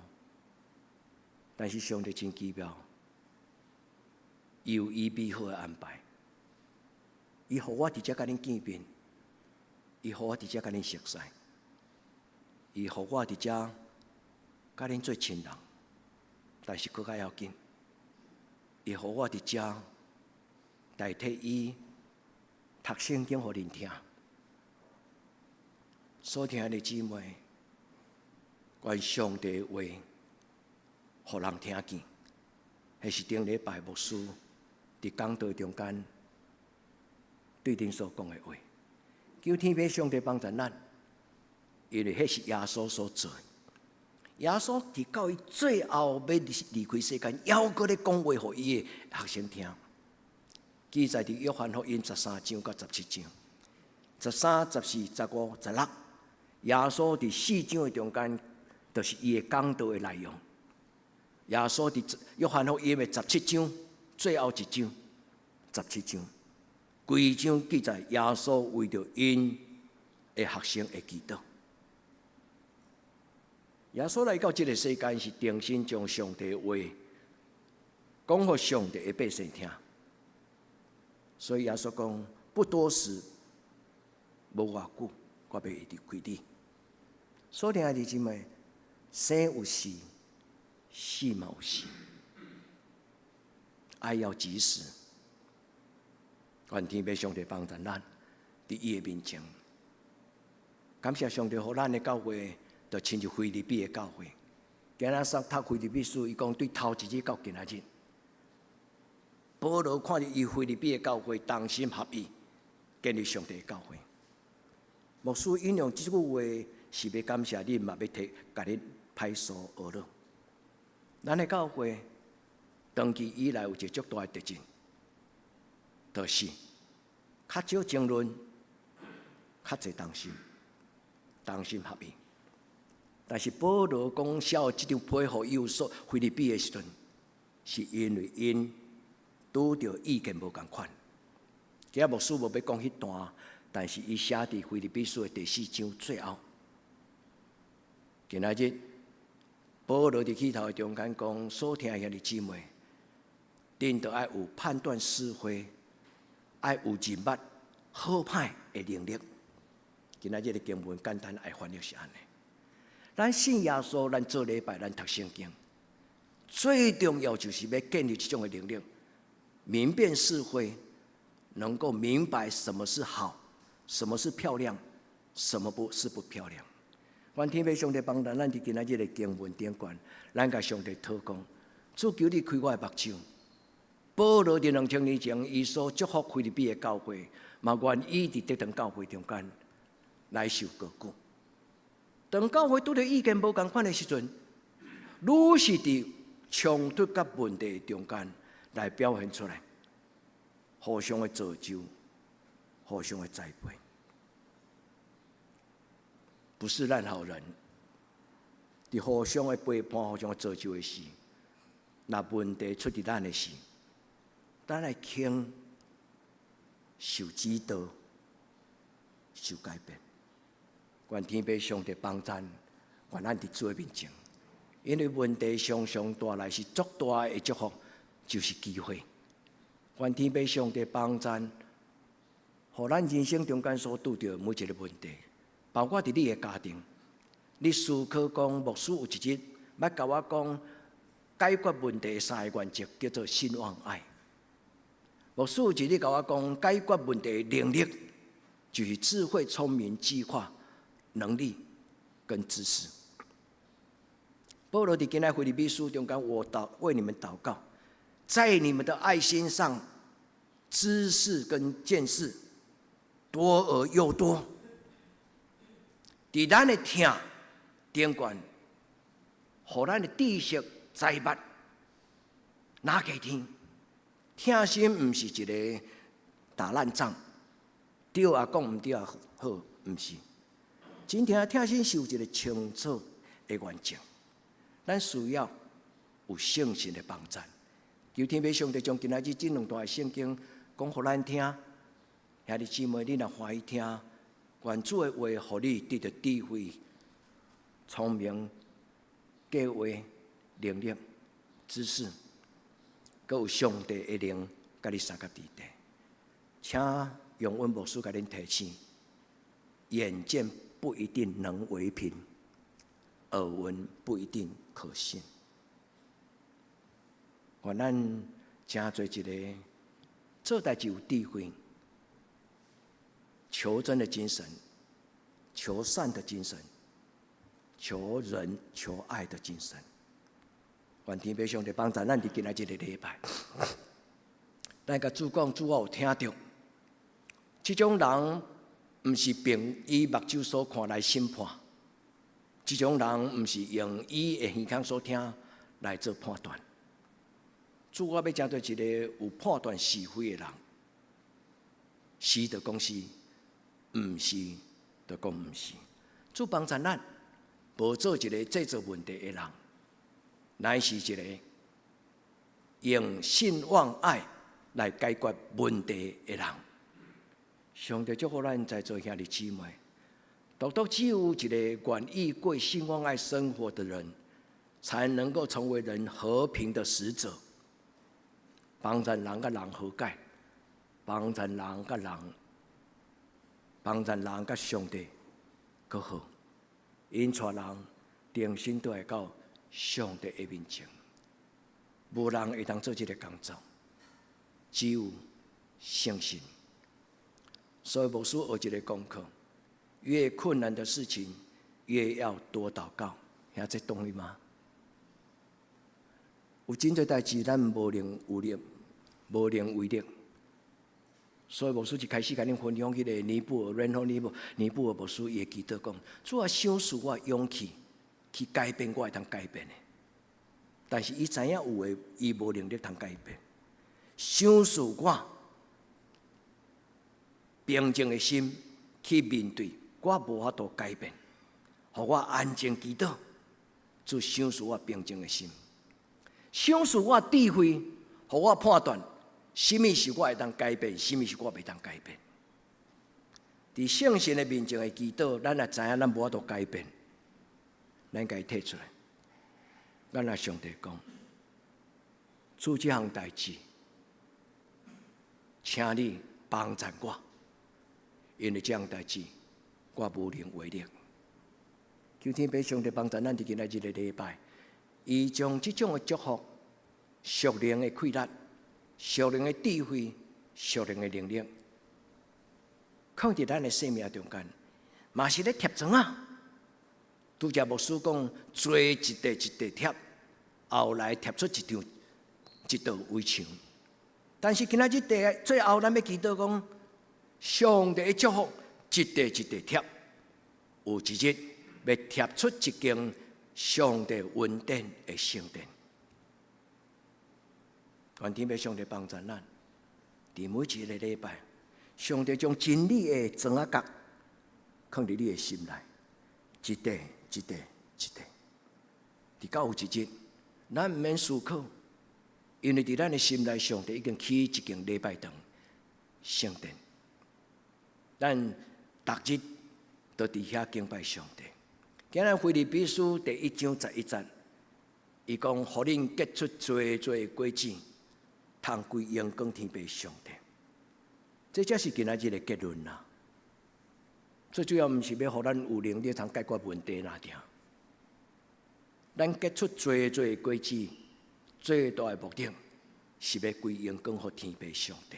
但是上帝真奇妙，伊有伊美好的安排，伊予我佇遮佮恁見面，伊予我佇遮共恁熟似，伊予我佇遮佮恁做親人，但是閣較要緊，伊予我佇遮代替伊讀聖經予恁聽。所聽的姊妹，願上帝話，予人聽見，彼是頂禮拜牧師佇講道中間對恁所講的話。求天父上帝幫助咱，因為彼是耶穌所做的。耶穌佇到伊最後欲離開世間，猶閣咧講話予伊的學生聽。記載佇約翰福音13章到17章，13、14、15、16，耶穌佇四章的中間，就是伊的講道的內容。耶穌佇約翰福音的十七章最後一章，十七章，規章記載耶穌為著𪜶的學生的祈禱。耶穌來到這個世間，是重新將上帝的話講予上帝的百姓聽。所以耶穌講：不多時，無偌久，我欲離開你。所以兄弟姊妹，生有時，死嘛有時，愛要及時。願天父上帝幫助咱，佇伊的面前，感謝上帝，予咱的教會，就親像腓立比的教會。今仔日讀腓立比書，伊講對頭一日到今仔日，保羅看著伊腓立比的教會同心合意建立上帝的教會。牧師引用這句話，是欲感謝恁，嘛欲提共恁拍手學樂。咱的教會長期以來有一個足大的特徵，就是較少爭論，較濟同心，同心合意。但是保羅講寫這張批予以弗所腓立比的時陣，是因為𪜶拄著意見無仝款。今仔牧師無欲講彼段，但是伊寫佇腓立比書的第四章最後。今仔日保羅佇起頭的中間講，所聽兄弟姊妹，恁著愛有判斷是非，愛有認捌好歹的能力。今仔日的經文簡單愛翻譯是按呢。咱信耶穌，咱做禮拜，咱讀聖經，最重要就是欲建立這種的能力，明辨是非，能夠明白什麼是好，什麼是漂亮，什麼不是不漂亮。願天父上帝幫助咱，佇今仔日的經文頂懸，咱共上帝禱告，主求你開我的目睭。保羅佇2000年前，伊所祝福腓立比的教會，嘛願意佇這間教會中間來受高舉。當教會拄著意見無仝款的時陣，愈是佇衝突佮問題中間來表現出來，互相的造就，互相的栽培，不是爛好人，佇互相的陪伴、互相的造就的時，若問題出佇咱的時，咱來肯受指導、受改變。願天父上帝幫贊，願咱佇主的面前，因為問題常常帶來是足大的祝福，就是機會。願天父上帝幫贊，予咱人生中間所拄著每一個問題，包括佇你的家庭，你思考講牧師有一日捌共我講解決問題三個原則，叫做信望愛。牧師有一日共我講解決問題的能力，就是智慧、聰明、計劃、能力跟知識。保羅佇今仔腓立比書中間，我禱為你們禱告，在你們的愛心上，知識跟見識多而又多。佇咱的疼頂懸，予咱的知識知捌，哪個聽？疼心毋是一個打爛仗，對也講，毋對也好，毋是。真正疼心是有一個清楚的原則，咱需要有聖神的幫助。求天父上帝將今仔日這兩段的聖經講予咱聽，兄弟姊妹，你若歡喜聽，願主的話予你得著智慧、聰明、計劃、能力、知識，閣有上帝的靈佮你相佮佇底。請容阮牧師共恁提醒，眼見不一定能為憑，耳聞不一定可信。願咱成做一个做代誌有智慧、求真的精神、求善的精神、求仁求愛的精神。願天父上帝幫助咱佇今仔這个禮拜，咱共主講，主我有聽著，這種人毋是憑伊目睭所看來審判，這種人毋是用伊的耳孔所聽來做判斷。主，我欲成做一個有判斷是非的人，是就講是，毋是就講毋是。主幫助咱，無做一個製造問題的人，乃是一個用信望愛來解決問題的人。上帝祝福咱在座兄弟姊妹，獨獨只有一個願意過信望愛生活的人，才能夠成為人和平的使者，幫助人佮人和解，幫助人佮人，幫助人佮上帝閣好，𪜶帶人重新倒來到上帝的面前。無人會當做這个工作，只有聖神。所以牧師學一个功課：越困難的事情，越要多禱告。兄這同意嗎？有真濟代誌，咱無能有力，無能為力。所以牧師一開始共恁分享彼个尼布爾，然後尼布尼布爾牧師伊會祈禱講：主啊，賞賜我勇氣去改變我會當改變的。但是伊知影有的，伊無能力通改變。賞賜我平靜的心去面對，我無法度改變，予我安靜祈禱，主賞賜我平靜的心，賞賜我智慧，予我判斷，啥物是我會當改變，啥物是我袂當改變。佇聖神的面前的祈禱，咱若知影咱無法度改變，咱共伊提出來，咱來上帝講，主這項代誌，請你幫助我，因為這項代誌我無能為力。求天父上帝幫助咱佇今仔日個禮拜，伊將這種的祝福、屬靈的氣力、屬靈的智慧、屬靈的能力，放佇咱的生命中間，嘛是咧貼磚仔。拄才牧師講，做一塊一塊貼，後來貼出一張一道圍牆。但是今仔日第最後，咱欲祈禱講，上帝的祝福一塊一塊貼，有一日欲貼出一間上帝恩典的聖殿。願天父上帝幫助咱，佇每一個禮拜，上帝將真理的磚仔角放佇你的心內，一塊一塊一塊。直到有一日，咱毋免思考，因為佇咱的心內，上帝已經起一間禮拜堂聖殿，咱逐日都佇遐敬拜上帝。今日腓立比書第一章十一節，伊講：予恁結出濟濟果子，通歸榮光天父上帝。這才是今仔日的結論啦。最主要毋是欲予咱有能力通解決問題爾爾，咱結出濟濟果子，最大的目的是欲歸榮光予天父上帝。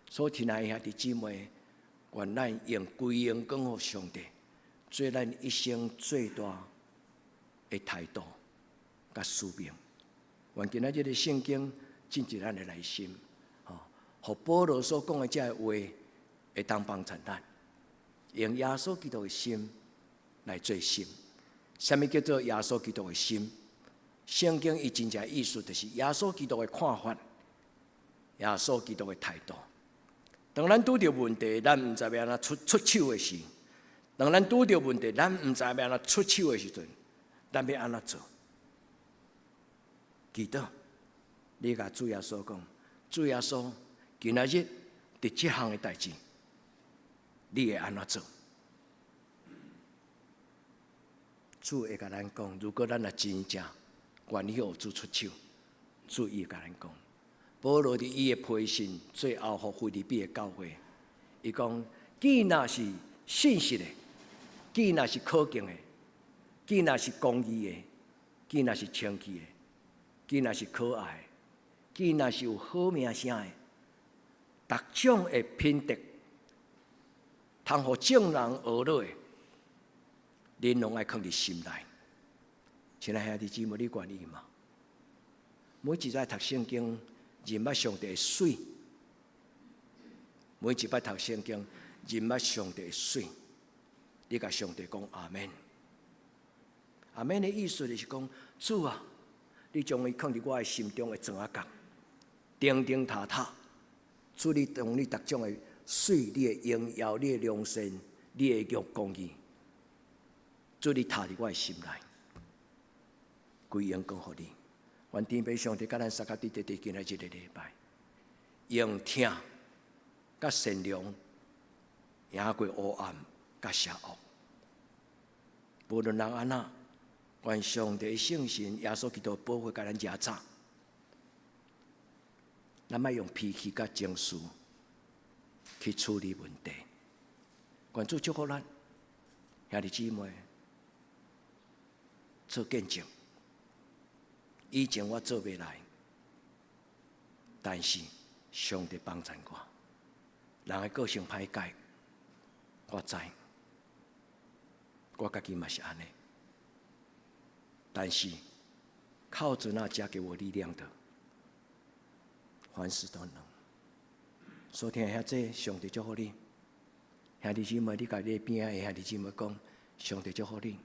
所以，親愛的兄弟姊妹，願咱用歸榮光予上帝，做咱一生最大的態度佮使命。願今仔日的聖經進入咱的內心，吼，予保羅所講的這个話會當幫助咱，用耶穌基督的心來做心。啥物叫做耶穌基督的心？聖經伊真正意思就是耶穌基督的看法，耶穌基督的態度。當咱拄著問題，咱毋知欲按怎出出手的時；當咱拄著問題，咱毋知欲按怎出手的時陣，咱欲按怎做？祈禱，你共主耶穌講，主耶穌，今仔日佇這項的代誌，你會按怎做？主會共咱講，如果咱若真正願意予主出手，主伊會共咱講。保羅佇伊的批信最後予腓立比的教會，伊講：既若是信實的，既若是可敬的，既若是公義的，既若是清潔的，既若是可愛的，既若是有好名聲的，逐種的品德，通予眾人學落的，恁攏愛囥佇心內。親愛兄弟姊妹，你願意嗎？每一擺讀聖經，認捌上帝的媠；每一擺讀聖經，認捌上帝的媠。你共上帝講阿們。阿們的意思就是講，主啊，你將伊囥佇我的心中的床仔角，釘釘踏踏。主，你將你逐種的媠、你的榮耀、你的良善、你的公義，主你踏佇我的心內，歸榮光予你。願天父上帝佮咱相佮佇佇今仔這个禮拜，用疼佮善良贏過黑暗佮邪惡。無論人按怎，願上帝聖神耶穌基督保護共咱遮早。咱莫用脾氣佮情緒去處理問題。願主祝福咱兄弟姊妹做見證。以前我做袂來，但是上帝幫贊我。人的個性歹改，我知，我家己嘛是按呢。但是靠著那加給我力量的，凡事都能。所聽遐濟，上帝祝福你。兄弟姊妹，你共你邊仔的兄弟姊妹講，上帝祝福你。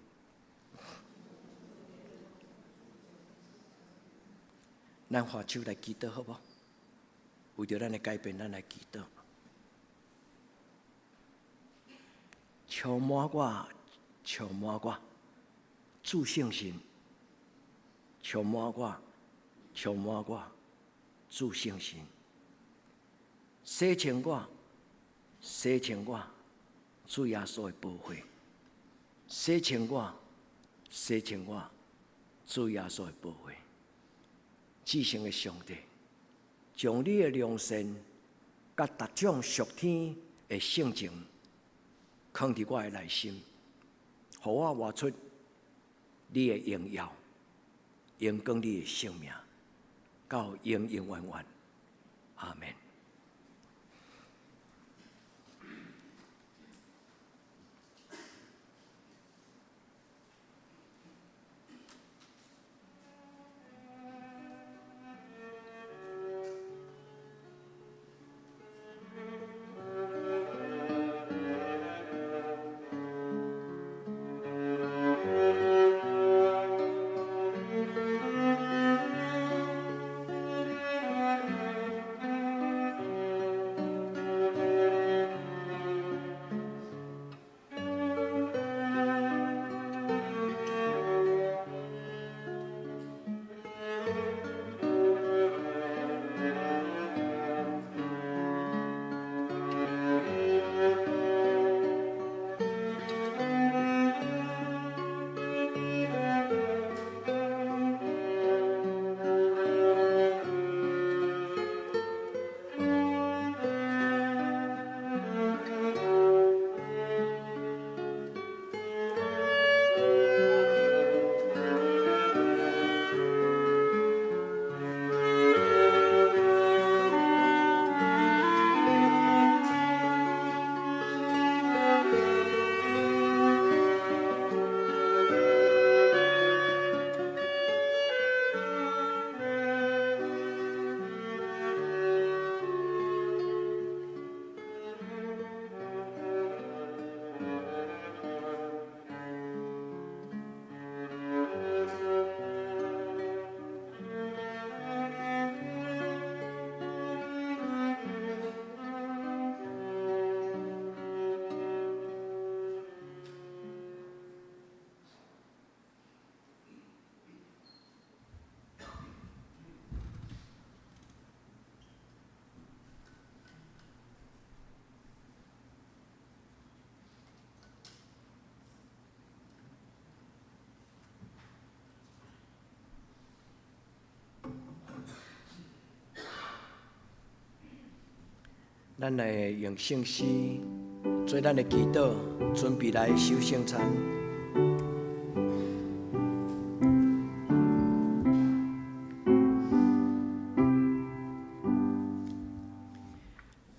咱揮手來祈禱好無？為著咱的改變，咱來祈禱。充滿我，充滿我，主聖神，充滿我，充滿我，主聖神，洗清我，洗清我，主耶穌的寶血，洗清我，洗清我，主耶穌的寶血。至聖的上帝，將你的良善佮逐種屬天的性情，囥佇我的內心，予我活出你的榮耀，榮光你的聖名，到永永遠遠。阿們。咱來用聖詩做咱的祈禱，準備來守聖餐。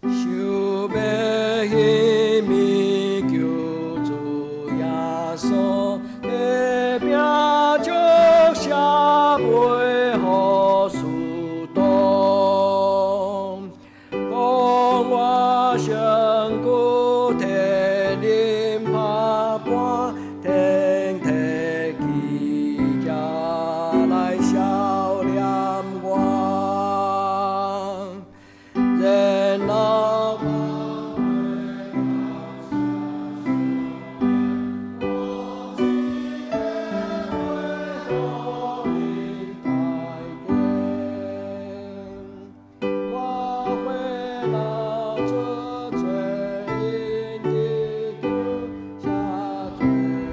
想欲彼暝救主耶穌，提餅祝謝杯予使徒，講我身軀替恁拍破，天提起這來銷念我。然後把杯我這個杯予恁大家，我會拿出罪因的酒，下罪有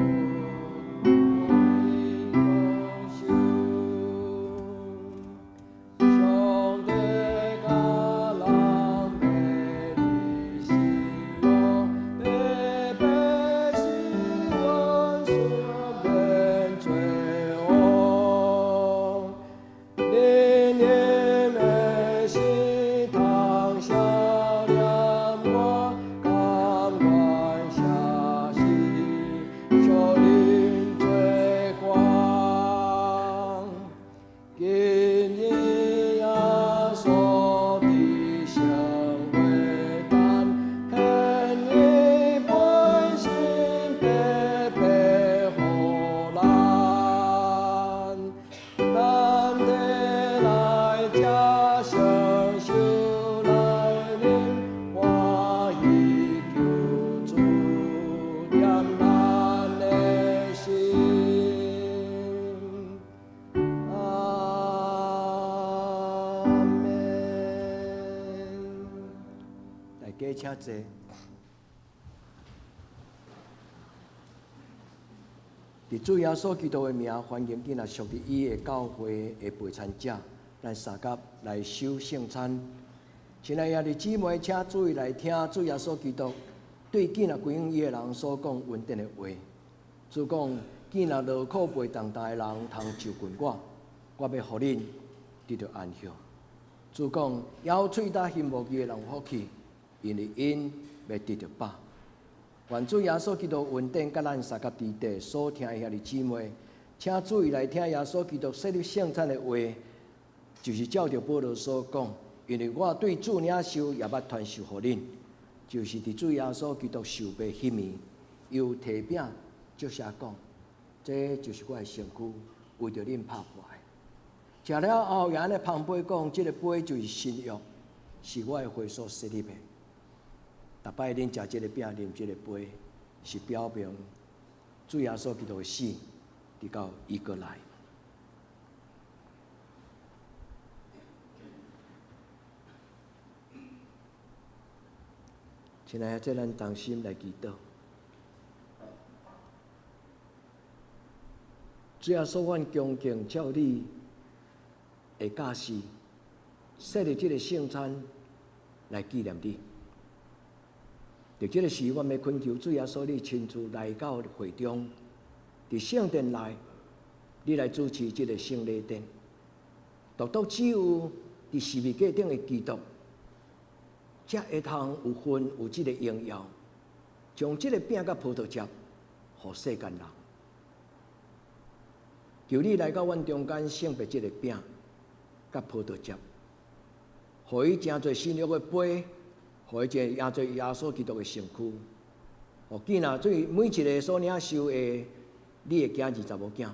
我共受。上帝教人欲立新約，白白使阮赦免罪惡。恁飲的時通銷念我，甘願捨身予恁做光。今日耶穌佇聖會壇，獻伊本身白白予咱，咱得來食享受來啉，歡喜救主點咱的心。阿們。大家請坐。佇主耶穌基督的名，歡迎囝仔屬佇伊的教會的陪餐者，咱相佮來守聖餐。親愛的兄弟姊妹，請注意來聽主耶穌基督對囝仔歸向伊的人所講恩典的話。主講，囝仔勞苦背重擔的人，通就近我，我欲予恁得著安息。主講，枵喙焦心無飢的人有福氣，因為𪜶欲得著飽。願主耶穌基督恩典，佮咱相佮佇地所聽的兄弟姊妹，請注意來聽耶穌基督設立聖餐的話，就是照著保羅所講，因為我對主領受，也捌傳授予恁，就是佇主耶穌基督受賣彼暝，又提餅祝謝講，這就是我的身軀，為著恁拍破的。食了後，也按呢捧杯講，這個杯就是新約，是我的血所設立的。逐擺恁食這個餅、啉這個杯，是表明主耶穌基督的死，直到伊閣來。親愛的，這咱同心來祈禱。主耶穌，阮恭敬照你的教示，設立這個聖餐來紀念你。佇這個時，阮欲懇求主耶穌，你親自來到會中，佇聖殿內，你來主持這個聖禮典。獨獨只有佇十字架頂的基督，才會通有份有這個榮耀，將這個餅佮葡萄汁，予世間人。求你來到阮中間，聖別這個餅佮葡萄汁，予伊成做新約的杯。予伊成做耶穌基督的身軀，予囝仔對每一个所領受的你的囝兒查某囝，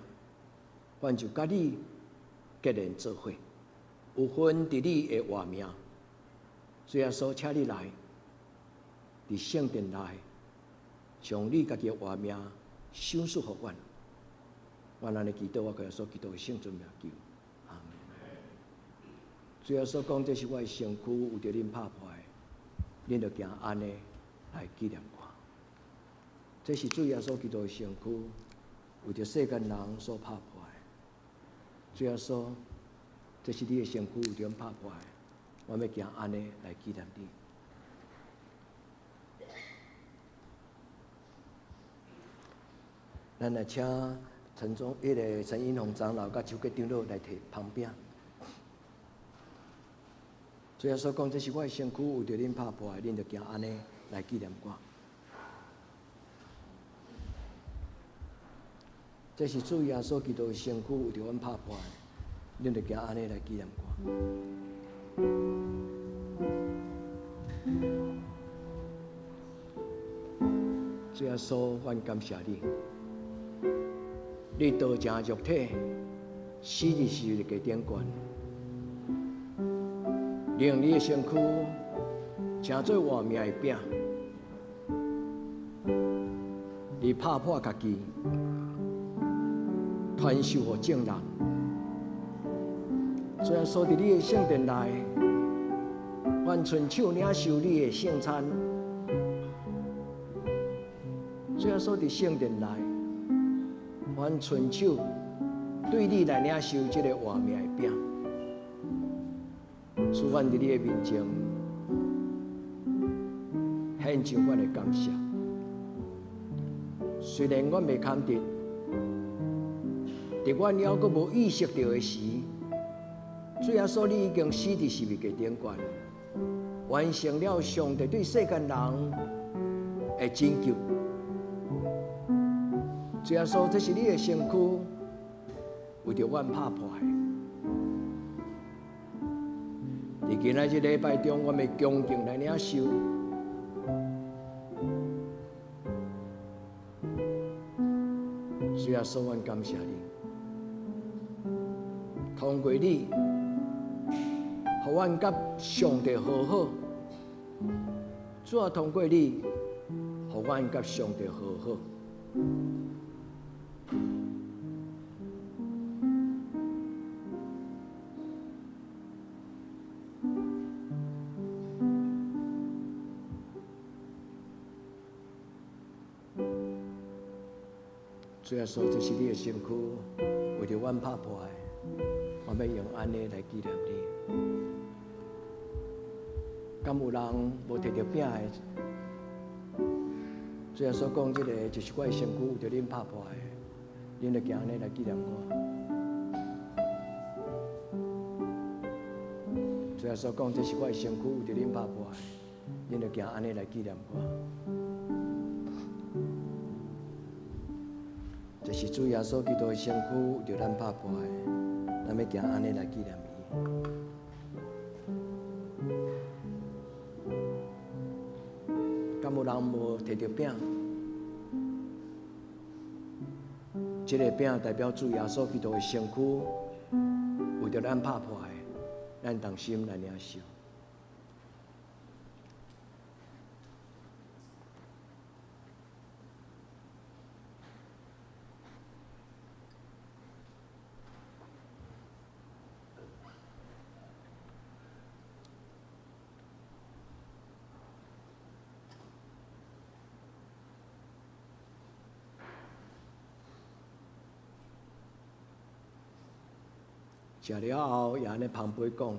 阮就佮你結連做伙，有份佇你的活命。主耶穌，請你來，佇聖殿內，將你家己的活命賞賜予阮。阮按呢祈禱，我靠耶穌基督的聖尊名求，阿們。主耶穌講，這是我的身軀，為著恁拍破的。恁著行按呢來紀念我。這是主耶穌基督的身軀，為著世間人所拍破的。主耶穌，這是你的身軀，為著阮拍破的。我欲行按呢來紀念你。咱來請陳忠、彼个陳英宏長老佮周杰長老來提捧餅。主耶穌講：這是我的身軀，為著恁拍破的，恁著行按呢來紀念我。這是主耶穌基督的身軀，為著阮拍破的，恁著行按呢來紀念我。主耶穌，阮感謝你，你道成肉體，死佇十字架頂懸，用你的身軀成做活命的餅，你拍破家己，傳授予眾人。主耶穌佇你的聖殿內，阮伸手領受你的聖餐。主耶穌佇聖殿內，阮伸手對你來領受這个活命的餅。主，阮佇你的面前獻上阮的感謝。雖然阮袂堪得，佇阮猶閣無意識著的時，主耶穌你已經死佇十字架頂懸，完成了上帝對世間人的拯救。主耶穌，這是你的身軀，為著阮拍破的。佇今仔日禮拜中，阮欲恭敬來領受。主耶穌，阮感謝你，通過你，予阮佮上帝和好。主啊，通過你，予阮佮上帝和好。主耶穌，這是你的身軀，為著阮拍破的，我欲用按呢來紀念你。敢有人無提著餅的？主耶穌講，這个就是我的身軀，為著恁拍破的，恁著行按呢來紀念我。主耶穌講，這是我的身軀，為著恁拍破的，恁著行按呢來紀念我。這是主耶穌基督的身軀，為著咱拍破的，咱欲行按呢來紀念伊。敢有人無提著餅？這个餅代表主耶穌基督的身軀，為著咱拍破的，咱同心來領受。食了後，也按呢捧杯講：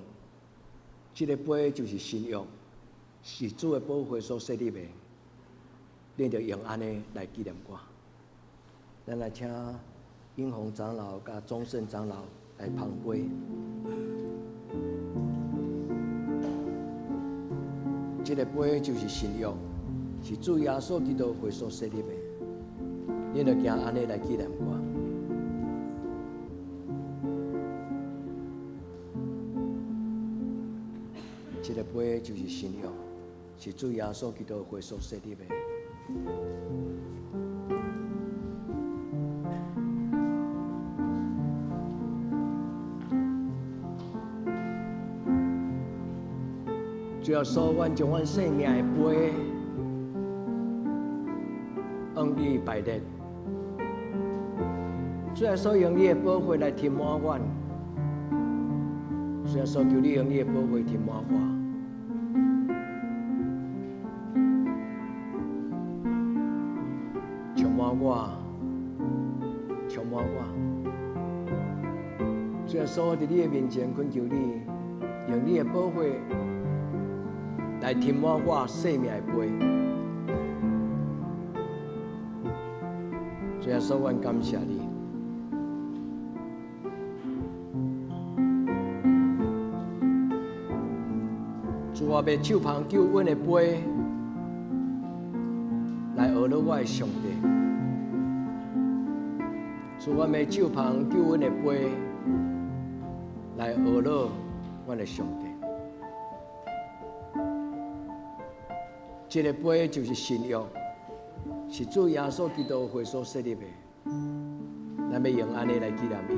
這个杯就是新約，是主的寶血所設立的。恁著用按呢來紀念我。咱來請英宏長老佮宗盛長老來捧杯。這个杯就是新約，是主耶穌基督血所設立的。恁著行按呢來紀念我。這个杯就是新約，是主耶穌基督血所設立的。主耶穌，阮將阮生命的杯，向你排列。主耶穌用你的寶血來填滿阮。主耶穌，求你用你的寶血填滿我，充滿我，充滿我。主耶穌，佇你的面前懇求你，用你的寶血來填滿我生命的杯。主耶穌，阮感謝你。主，我欲手捧救恩的杯來呵咾我的上帝。主，我欲手捧救恩的杯來呵咾阮的上帝。這个杯就是新約，是主耶穌基督血所設立的。咱欲用按呢來紀念伊。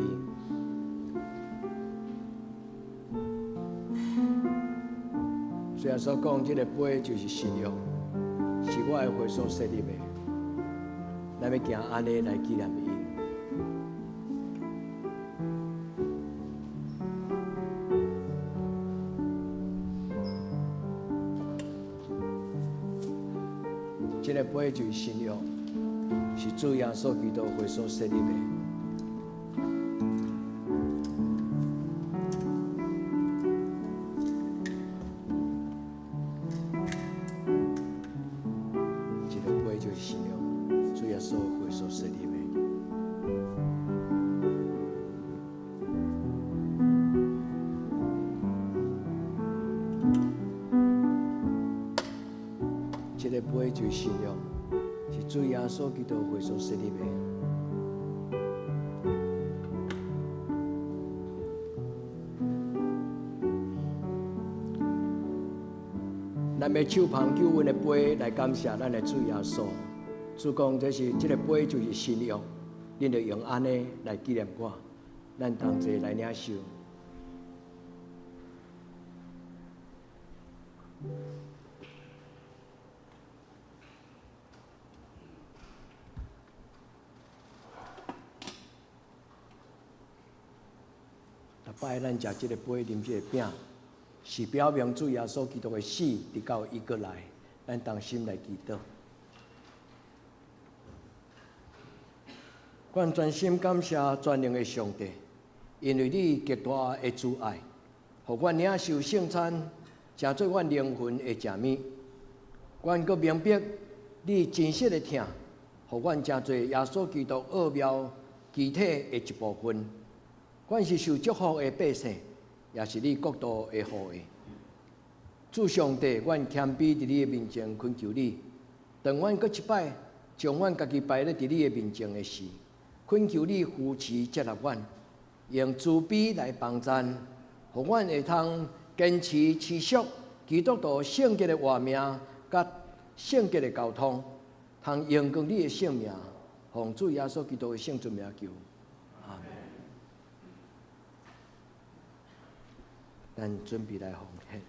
主耶穌講，這个杯就是新約，是我的血所設立的。咱欲行按呢來紀念伊。這个杯就是新約，是主耶穌基督血所設立的。這个杯就是新約，主耶穌血所設立的。這个杯就是新約，是主耶穌基督血所設立的。咱欲手捧救恩的杯來感謝咱的主耶穌。主講，這是這个杯就是新約，恁著用按呢來紀念我。咱同齊來領受。逐擺咱食這个杯、啉這个餅，是表明主耶穌基督的死，直到伊閣來，咱同心來祈禱。阮全心感謝全能的上帝，因為你極大的慈愛，予阮領受聖餐，成做阮靈魂的食物。阮閣明白你真實的疼，予阮成做耶穌基督奧妙肢體的一部分。阮是受祝福的百姓，也是你國度的後裔。主上帝，阮謙卑佇你的面前懇求你，當阮閣一擺將阮家己擺咧佇你的面前的時，懇求你扶持接納阮，用慈悲來幫贊，予阮會通堅持持續基督徒聖潔的活命，佮聖潔的交通，通榮光你的聖名，奉主耶穌基督的聖尊名求，阿們。咱準備來奉獻。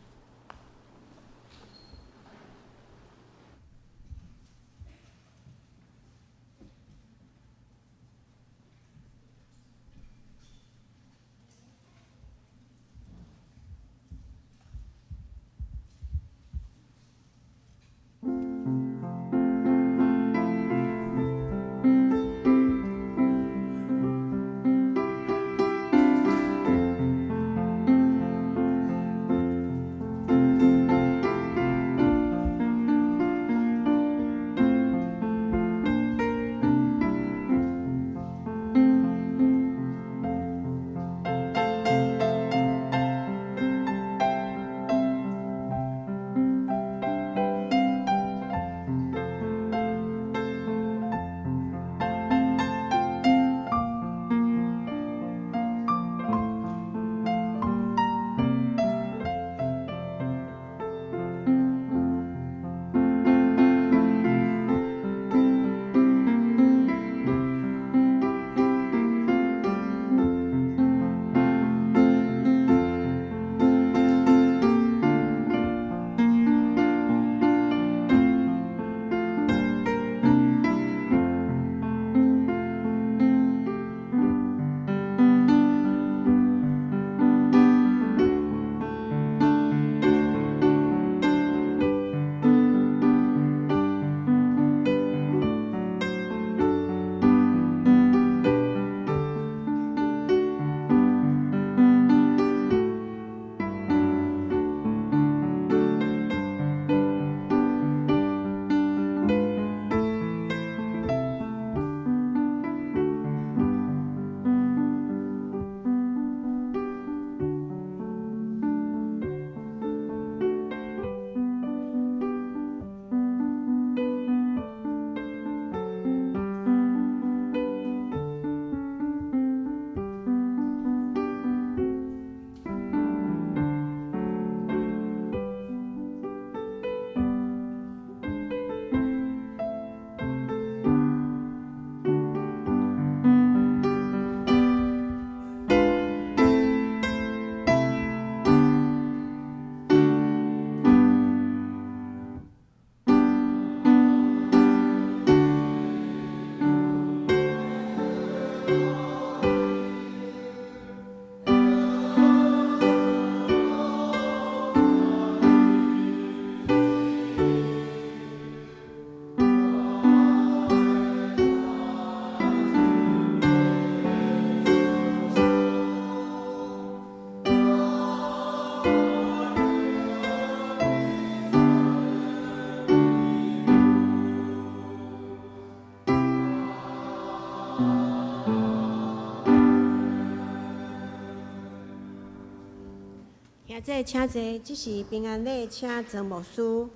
兄姐請坐，這是平安禮，請曾牧師。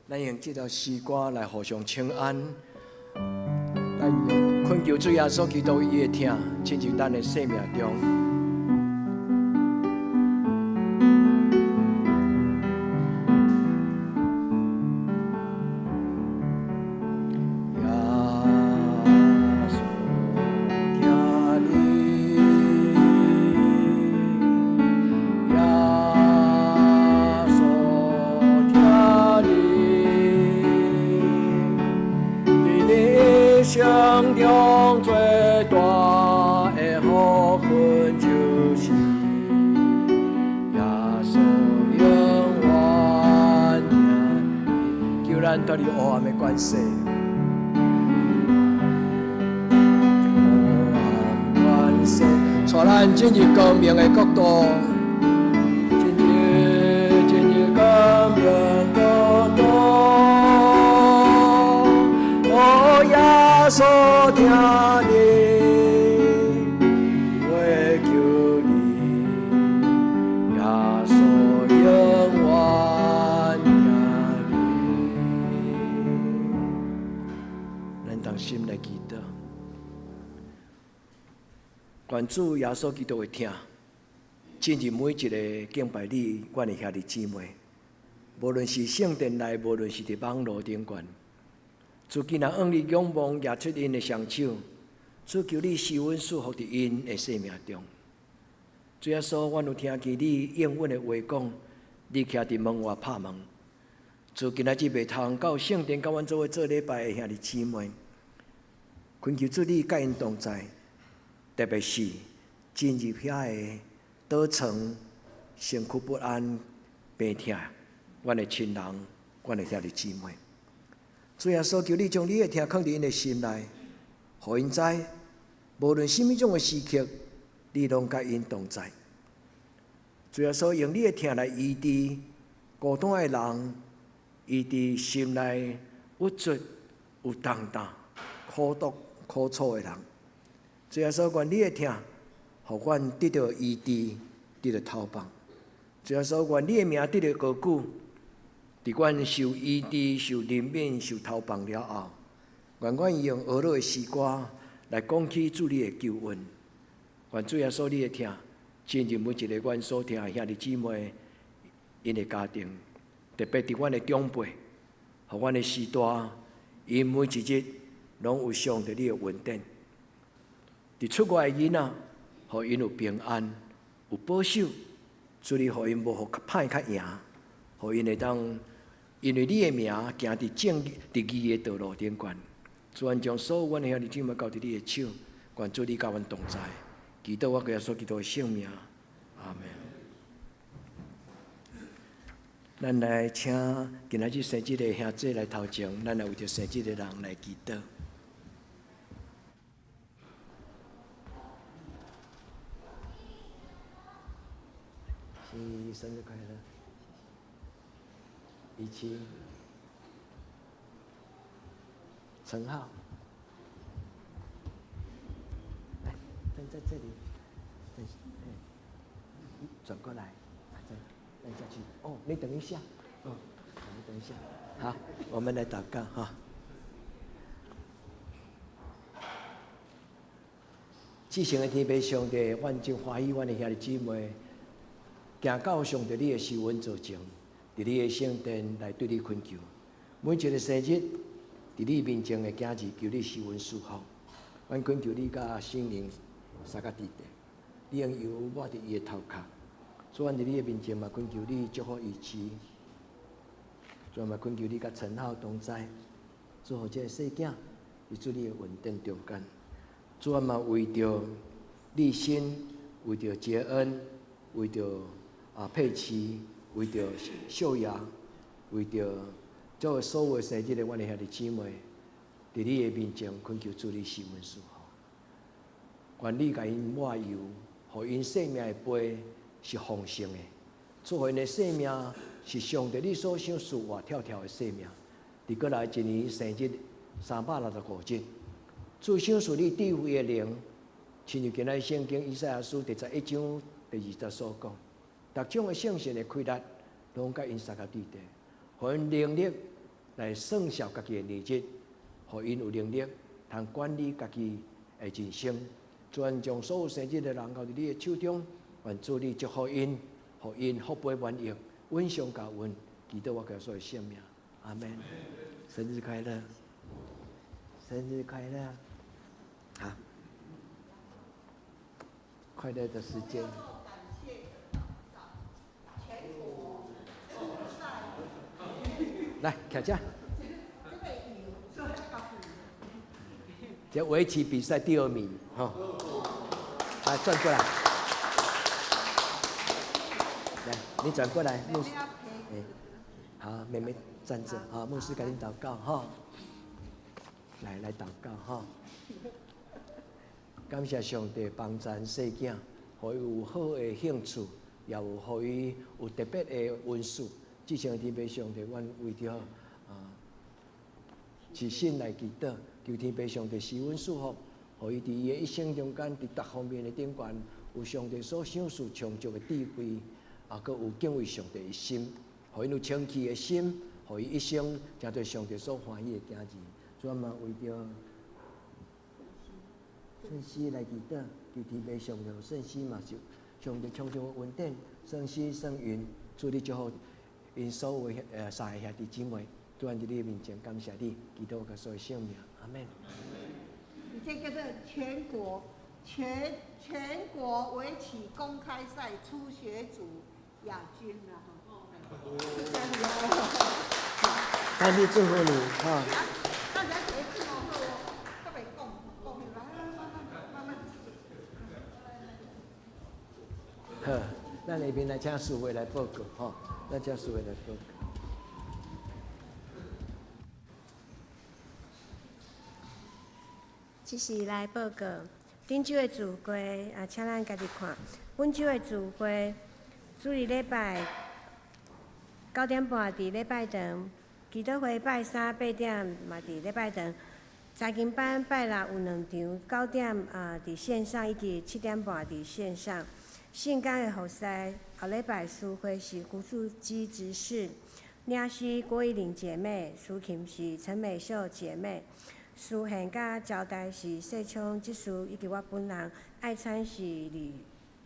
咱用這條詩歌來互相請安，咱用懇求主耶穌基督伊的疼進入咱的生命中。咱脫離黑暗的權勢，黑暗權勢，帶咱進入光明的國度，進入進入光明國度。哦，耶穌疼你，我求你，耶穌永遠疼你。咱同心來祈禱，願主耶穌基督的疼進入每一个敬拜你，阮的兄弟姊妹，無論是聖殿內，無論是佇網路頂懸，主今仔向你仰望，舉出𪜶的雙手，主求你施恩賜福佇𪜶的生命中。主耶穌，阮有聽見你應允的話講，你徛佇門外拍門。主今仔日袂通到聖殿，佮阮做伙做禮拜的兄弟姊妹，懇求主你佮𪜶同在，特別是進入遐个倒床、身軀不安、病痛，阮的親人、阮的兄弟姊妹。主耶穌，求你將你的疼放佇𪜶的心內，予𪜶知，無論啥物種的時刻，你攏佮𪜶同在。主耶穌，用你的疼來醫治孤單的人，醫治心內鬱卒、有重擔、苦毒、苦楚的人。主耶穌，願你的疼，予阮得著醫治，得著透放。主耶穌，願你的名得著高舉，佇阮受醫治、受憐憫、受投放了後，願阮用呵咾的詩歌來講起主你的救恩。願主耶穌你的疼進入每一个阮所疼的兄弟姊妹𪜶的家庭，特別佇阮的長輩，予阮的序大，𪜶每一日攏有上帝你的恩典。佇出外的囡仔，予𪜶有平安、有保守，主你予𪜶無予較歹較贏，予𪜶會當因為你的名行佇正佇義的道路頂懸。主，阮將所有阮的兄弟姊妹交佇你的手，願主你佮阮同在。祈禱我耶穌基督的聖名，阿門。咱來請今仔日生日的兄姊來頭前，咱來為著生日的人來祈禱。生日快樂，一起，陳浩，來，站在這裡，等，轉過來，再按下去。哦，你等一下，哦，你等一下，好，我們來禱告哈。至聖的天父上帝，阮真歡喜，阮的兄弟姊妹行到上帝你的施恩座前，佇你的聖殿來對你懇求。每一个生日，佇你面前的囝兒，求你施恩賜福。阮懇求你佮聖靈三个佇地，你用油抹佇伊的頭殼。主，阮佇你的面前嘛，懇求你祝福伊妻。主嘛，懇求你佮陳浩同在，祝福這个細囝佇主你的恩典中間。主嘛，為著立新，為著結恩，為著佩奇，為著秀雅，為著這所有生日的阮的兄弟姊妹，佇你的面前懇求主你施恩賜福，願你共𪜶抹油，予𪜶生命的杯是豐盛的，祝福𪜶的生命是上帝你所想賜活跳跳的生命。佇閣來一年生日365日，主賞賜你智慧的靈，親像今仔聖經以賽亞書第11章第20節所講，逐種的聖神的氣力，攏共𪜶相佮對地，予𪜶能力來算數家己的年日，予𪜶有能力通管理家己的人生。主將所有生日的人交佇你的手中，願主你祝福𪜶，予𪜶福杯滿溢，穩上加穩，祈禱我耶穌的聖名，阿門。生日快樂，生日快樂，好，快樂的時間。全國賽。來，徛遮。這圍棋比賽第二名，哈，來轉過來，來，你轉過來，牧師，哎，好，妹妹站着，好，牧師趕緊禱告，哈，來來禱告，哈，感謝上帝幫贊細囝，予伊有好的興趣，也有予伊有特別的恩賜。至聖天父上帝，阮為著啊，齊心來祈禱。求天父上帝賜恩賜福，予伊佇伊的一生中間，佇各方面的頂懸，有上帝所賞賜充足的智慧，啊，閣有敬畏上帝的心，予伊有清氣的心，予伊一生成做上帝所歡喜的囝兒。主啊，嘛為著聖詩來祈禱，求天父上帝聖詩嘛是上帝充足的恩典，聖詩聖雲，主你祝福𪜶所有的三個兄弟姊妹，主啊，佇你面前感謝你，祈禱我所有聖名。阿門。你這叫做全國圍棋公開賽初學組亞軍啦！上帝祝福你哈。大家別這麼好，特別講講來來來慢慢。好，咱下面來請司會來報告吼，咱請司會來報告。這是來報告，頂週的聚會啊，請咱家己看。本週的聚會，主日禮拜9點半佇禮拜堂，祈禱會拜三8點嘛佇禮拜堂。查經班拜六有兩場，九點啊佇線上，以及7點半佇線上。聖工的服侍，後禮拜司會是胡素姬執事，領詩郭玉玲姐妹，司琴是陳美秀姐妹。司獻佮招待是世聰執事以及我本人，愛餐是李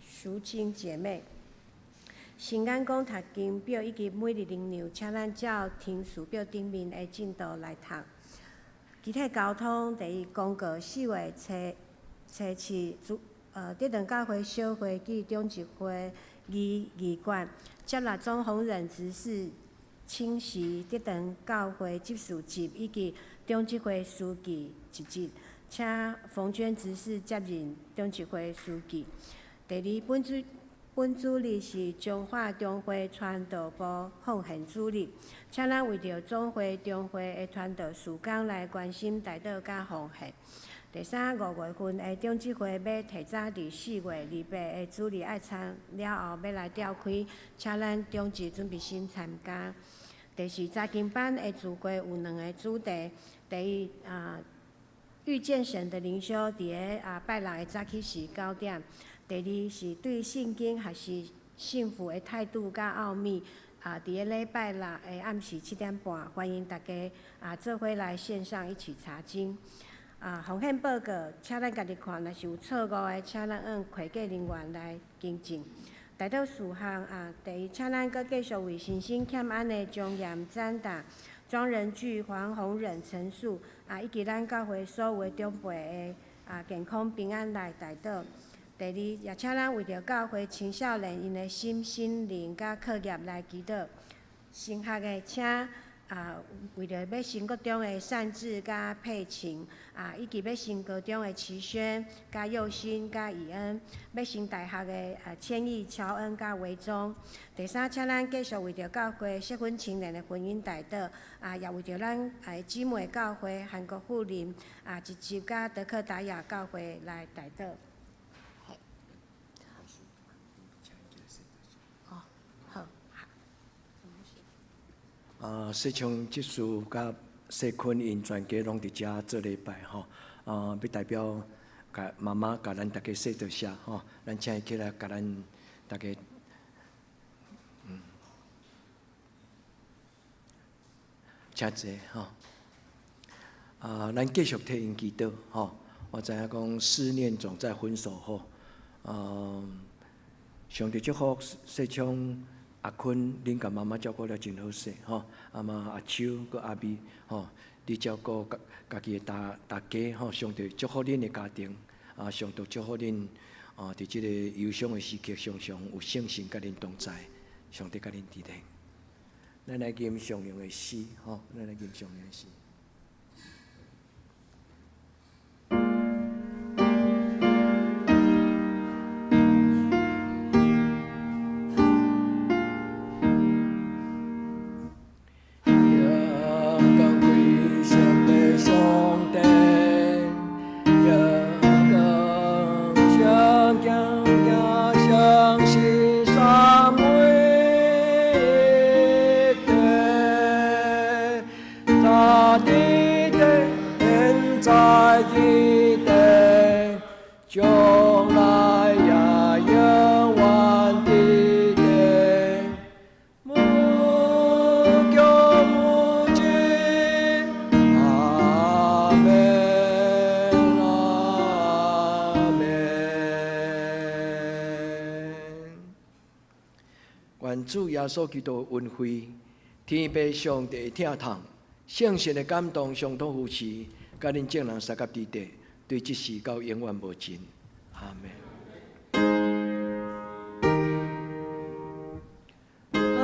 淑清姐妹。新眼光讀經表以及每日靈糧，請咱照聽書表頂面的進度來讀。其他交通第一公告4月初七，德堂教會小會暨長執會議議館接納鍾宏仁執事請辭德堂教會執事職以及長執會書記一職，請馮娟執事接任長執會書記。第二，本主日是彰化中會傳道部奉獻主日，請咱為著總會中會的傳道事工來關心代禱佮奉獻。第三，5月份的長執會欲提早佇4月28的主日愛餐了後，欲來召開，請咱長執準備心參加。第四，查經班的聚會有兩个主題，第一啊，遇見神的靈修，佇个啊拜六的早起時9點；第二是對聖經學習幸福的態度佮奧秘，啊，佇个禮拜六的暗時7點半，歡迎大家啊做伙來線上一起查經。啊，奉獻報告，請咱家己看，若是有錯誤的，請咱按會計人員來更正。代禱事項啊，第一，請咱閣繼續為身心欠安的張嚴展達、莊仁巨、黃宏仁、陳樹啊，以及咱教會所有的長輩的啊健康平安來代禱。第二，也請咱為著教會青少年𪜶的心靈佮課業來祈禱。升學的，請啊，為著欲升國中的善志佮佩琴，啊，以及欲升高中的齊軒、佮佑興、佮以恩，欲升大學的啊千億、喬恩佮維中。第三，請咱繼續為著教會適婚青年的婚姻代禱，啊，也為著咱啊姊妹教會韓國富林啊，一集佮德克達雅教會來代禱。啊，世聰執事佮世坤𪜶全家攏佇遮做禮拜吼，啊，欲代表共媽媽共咱逐家說多謝吼，咱請伊起來共咱逐家，請坐吼。啊，咱繼續替𪜶祈禱吼。我知影講思念總在分手後，上帝祝福世聰、阿坤，恁共媽媽照顧了真好勢吼。啊嘛阿秋閣阿美吼，你照顧家家己的大大家吼，上帝祝福恁的家庭，啊，上帝祝福恁啊，佇這個憂傷的時刻，常常有聖神佮恁同在，上帝佮恁佇咧。咱來吟上用的詩吼，咱來吟上用的詩。主耶穌基督的恩惠，天父上帝的疼痛，聖神的感動，相通扶持，佮恁眾人相佮佇底，對這時到永遠無盡。阿們。阿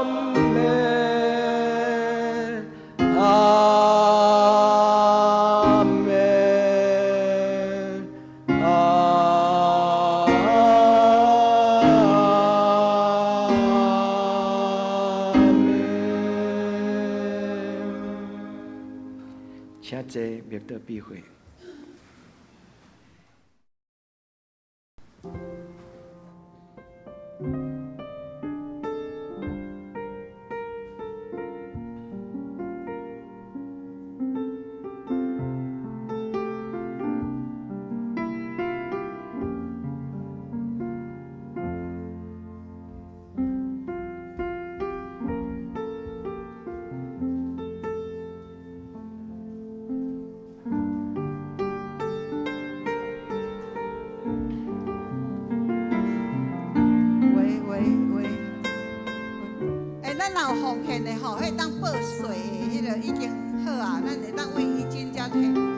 們，阿們，阿們。請坐，默禱閉會。喂喂喂，欸，咱若有奉獻的吼，彼當報稅的彼个已經好啊，咱會當為已經遮提。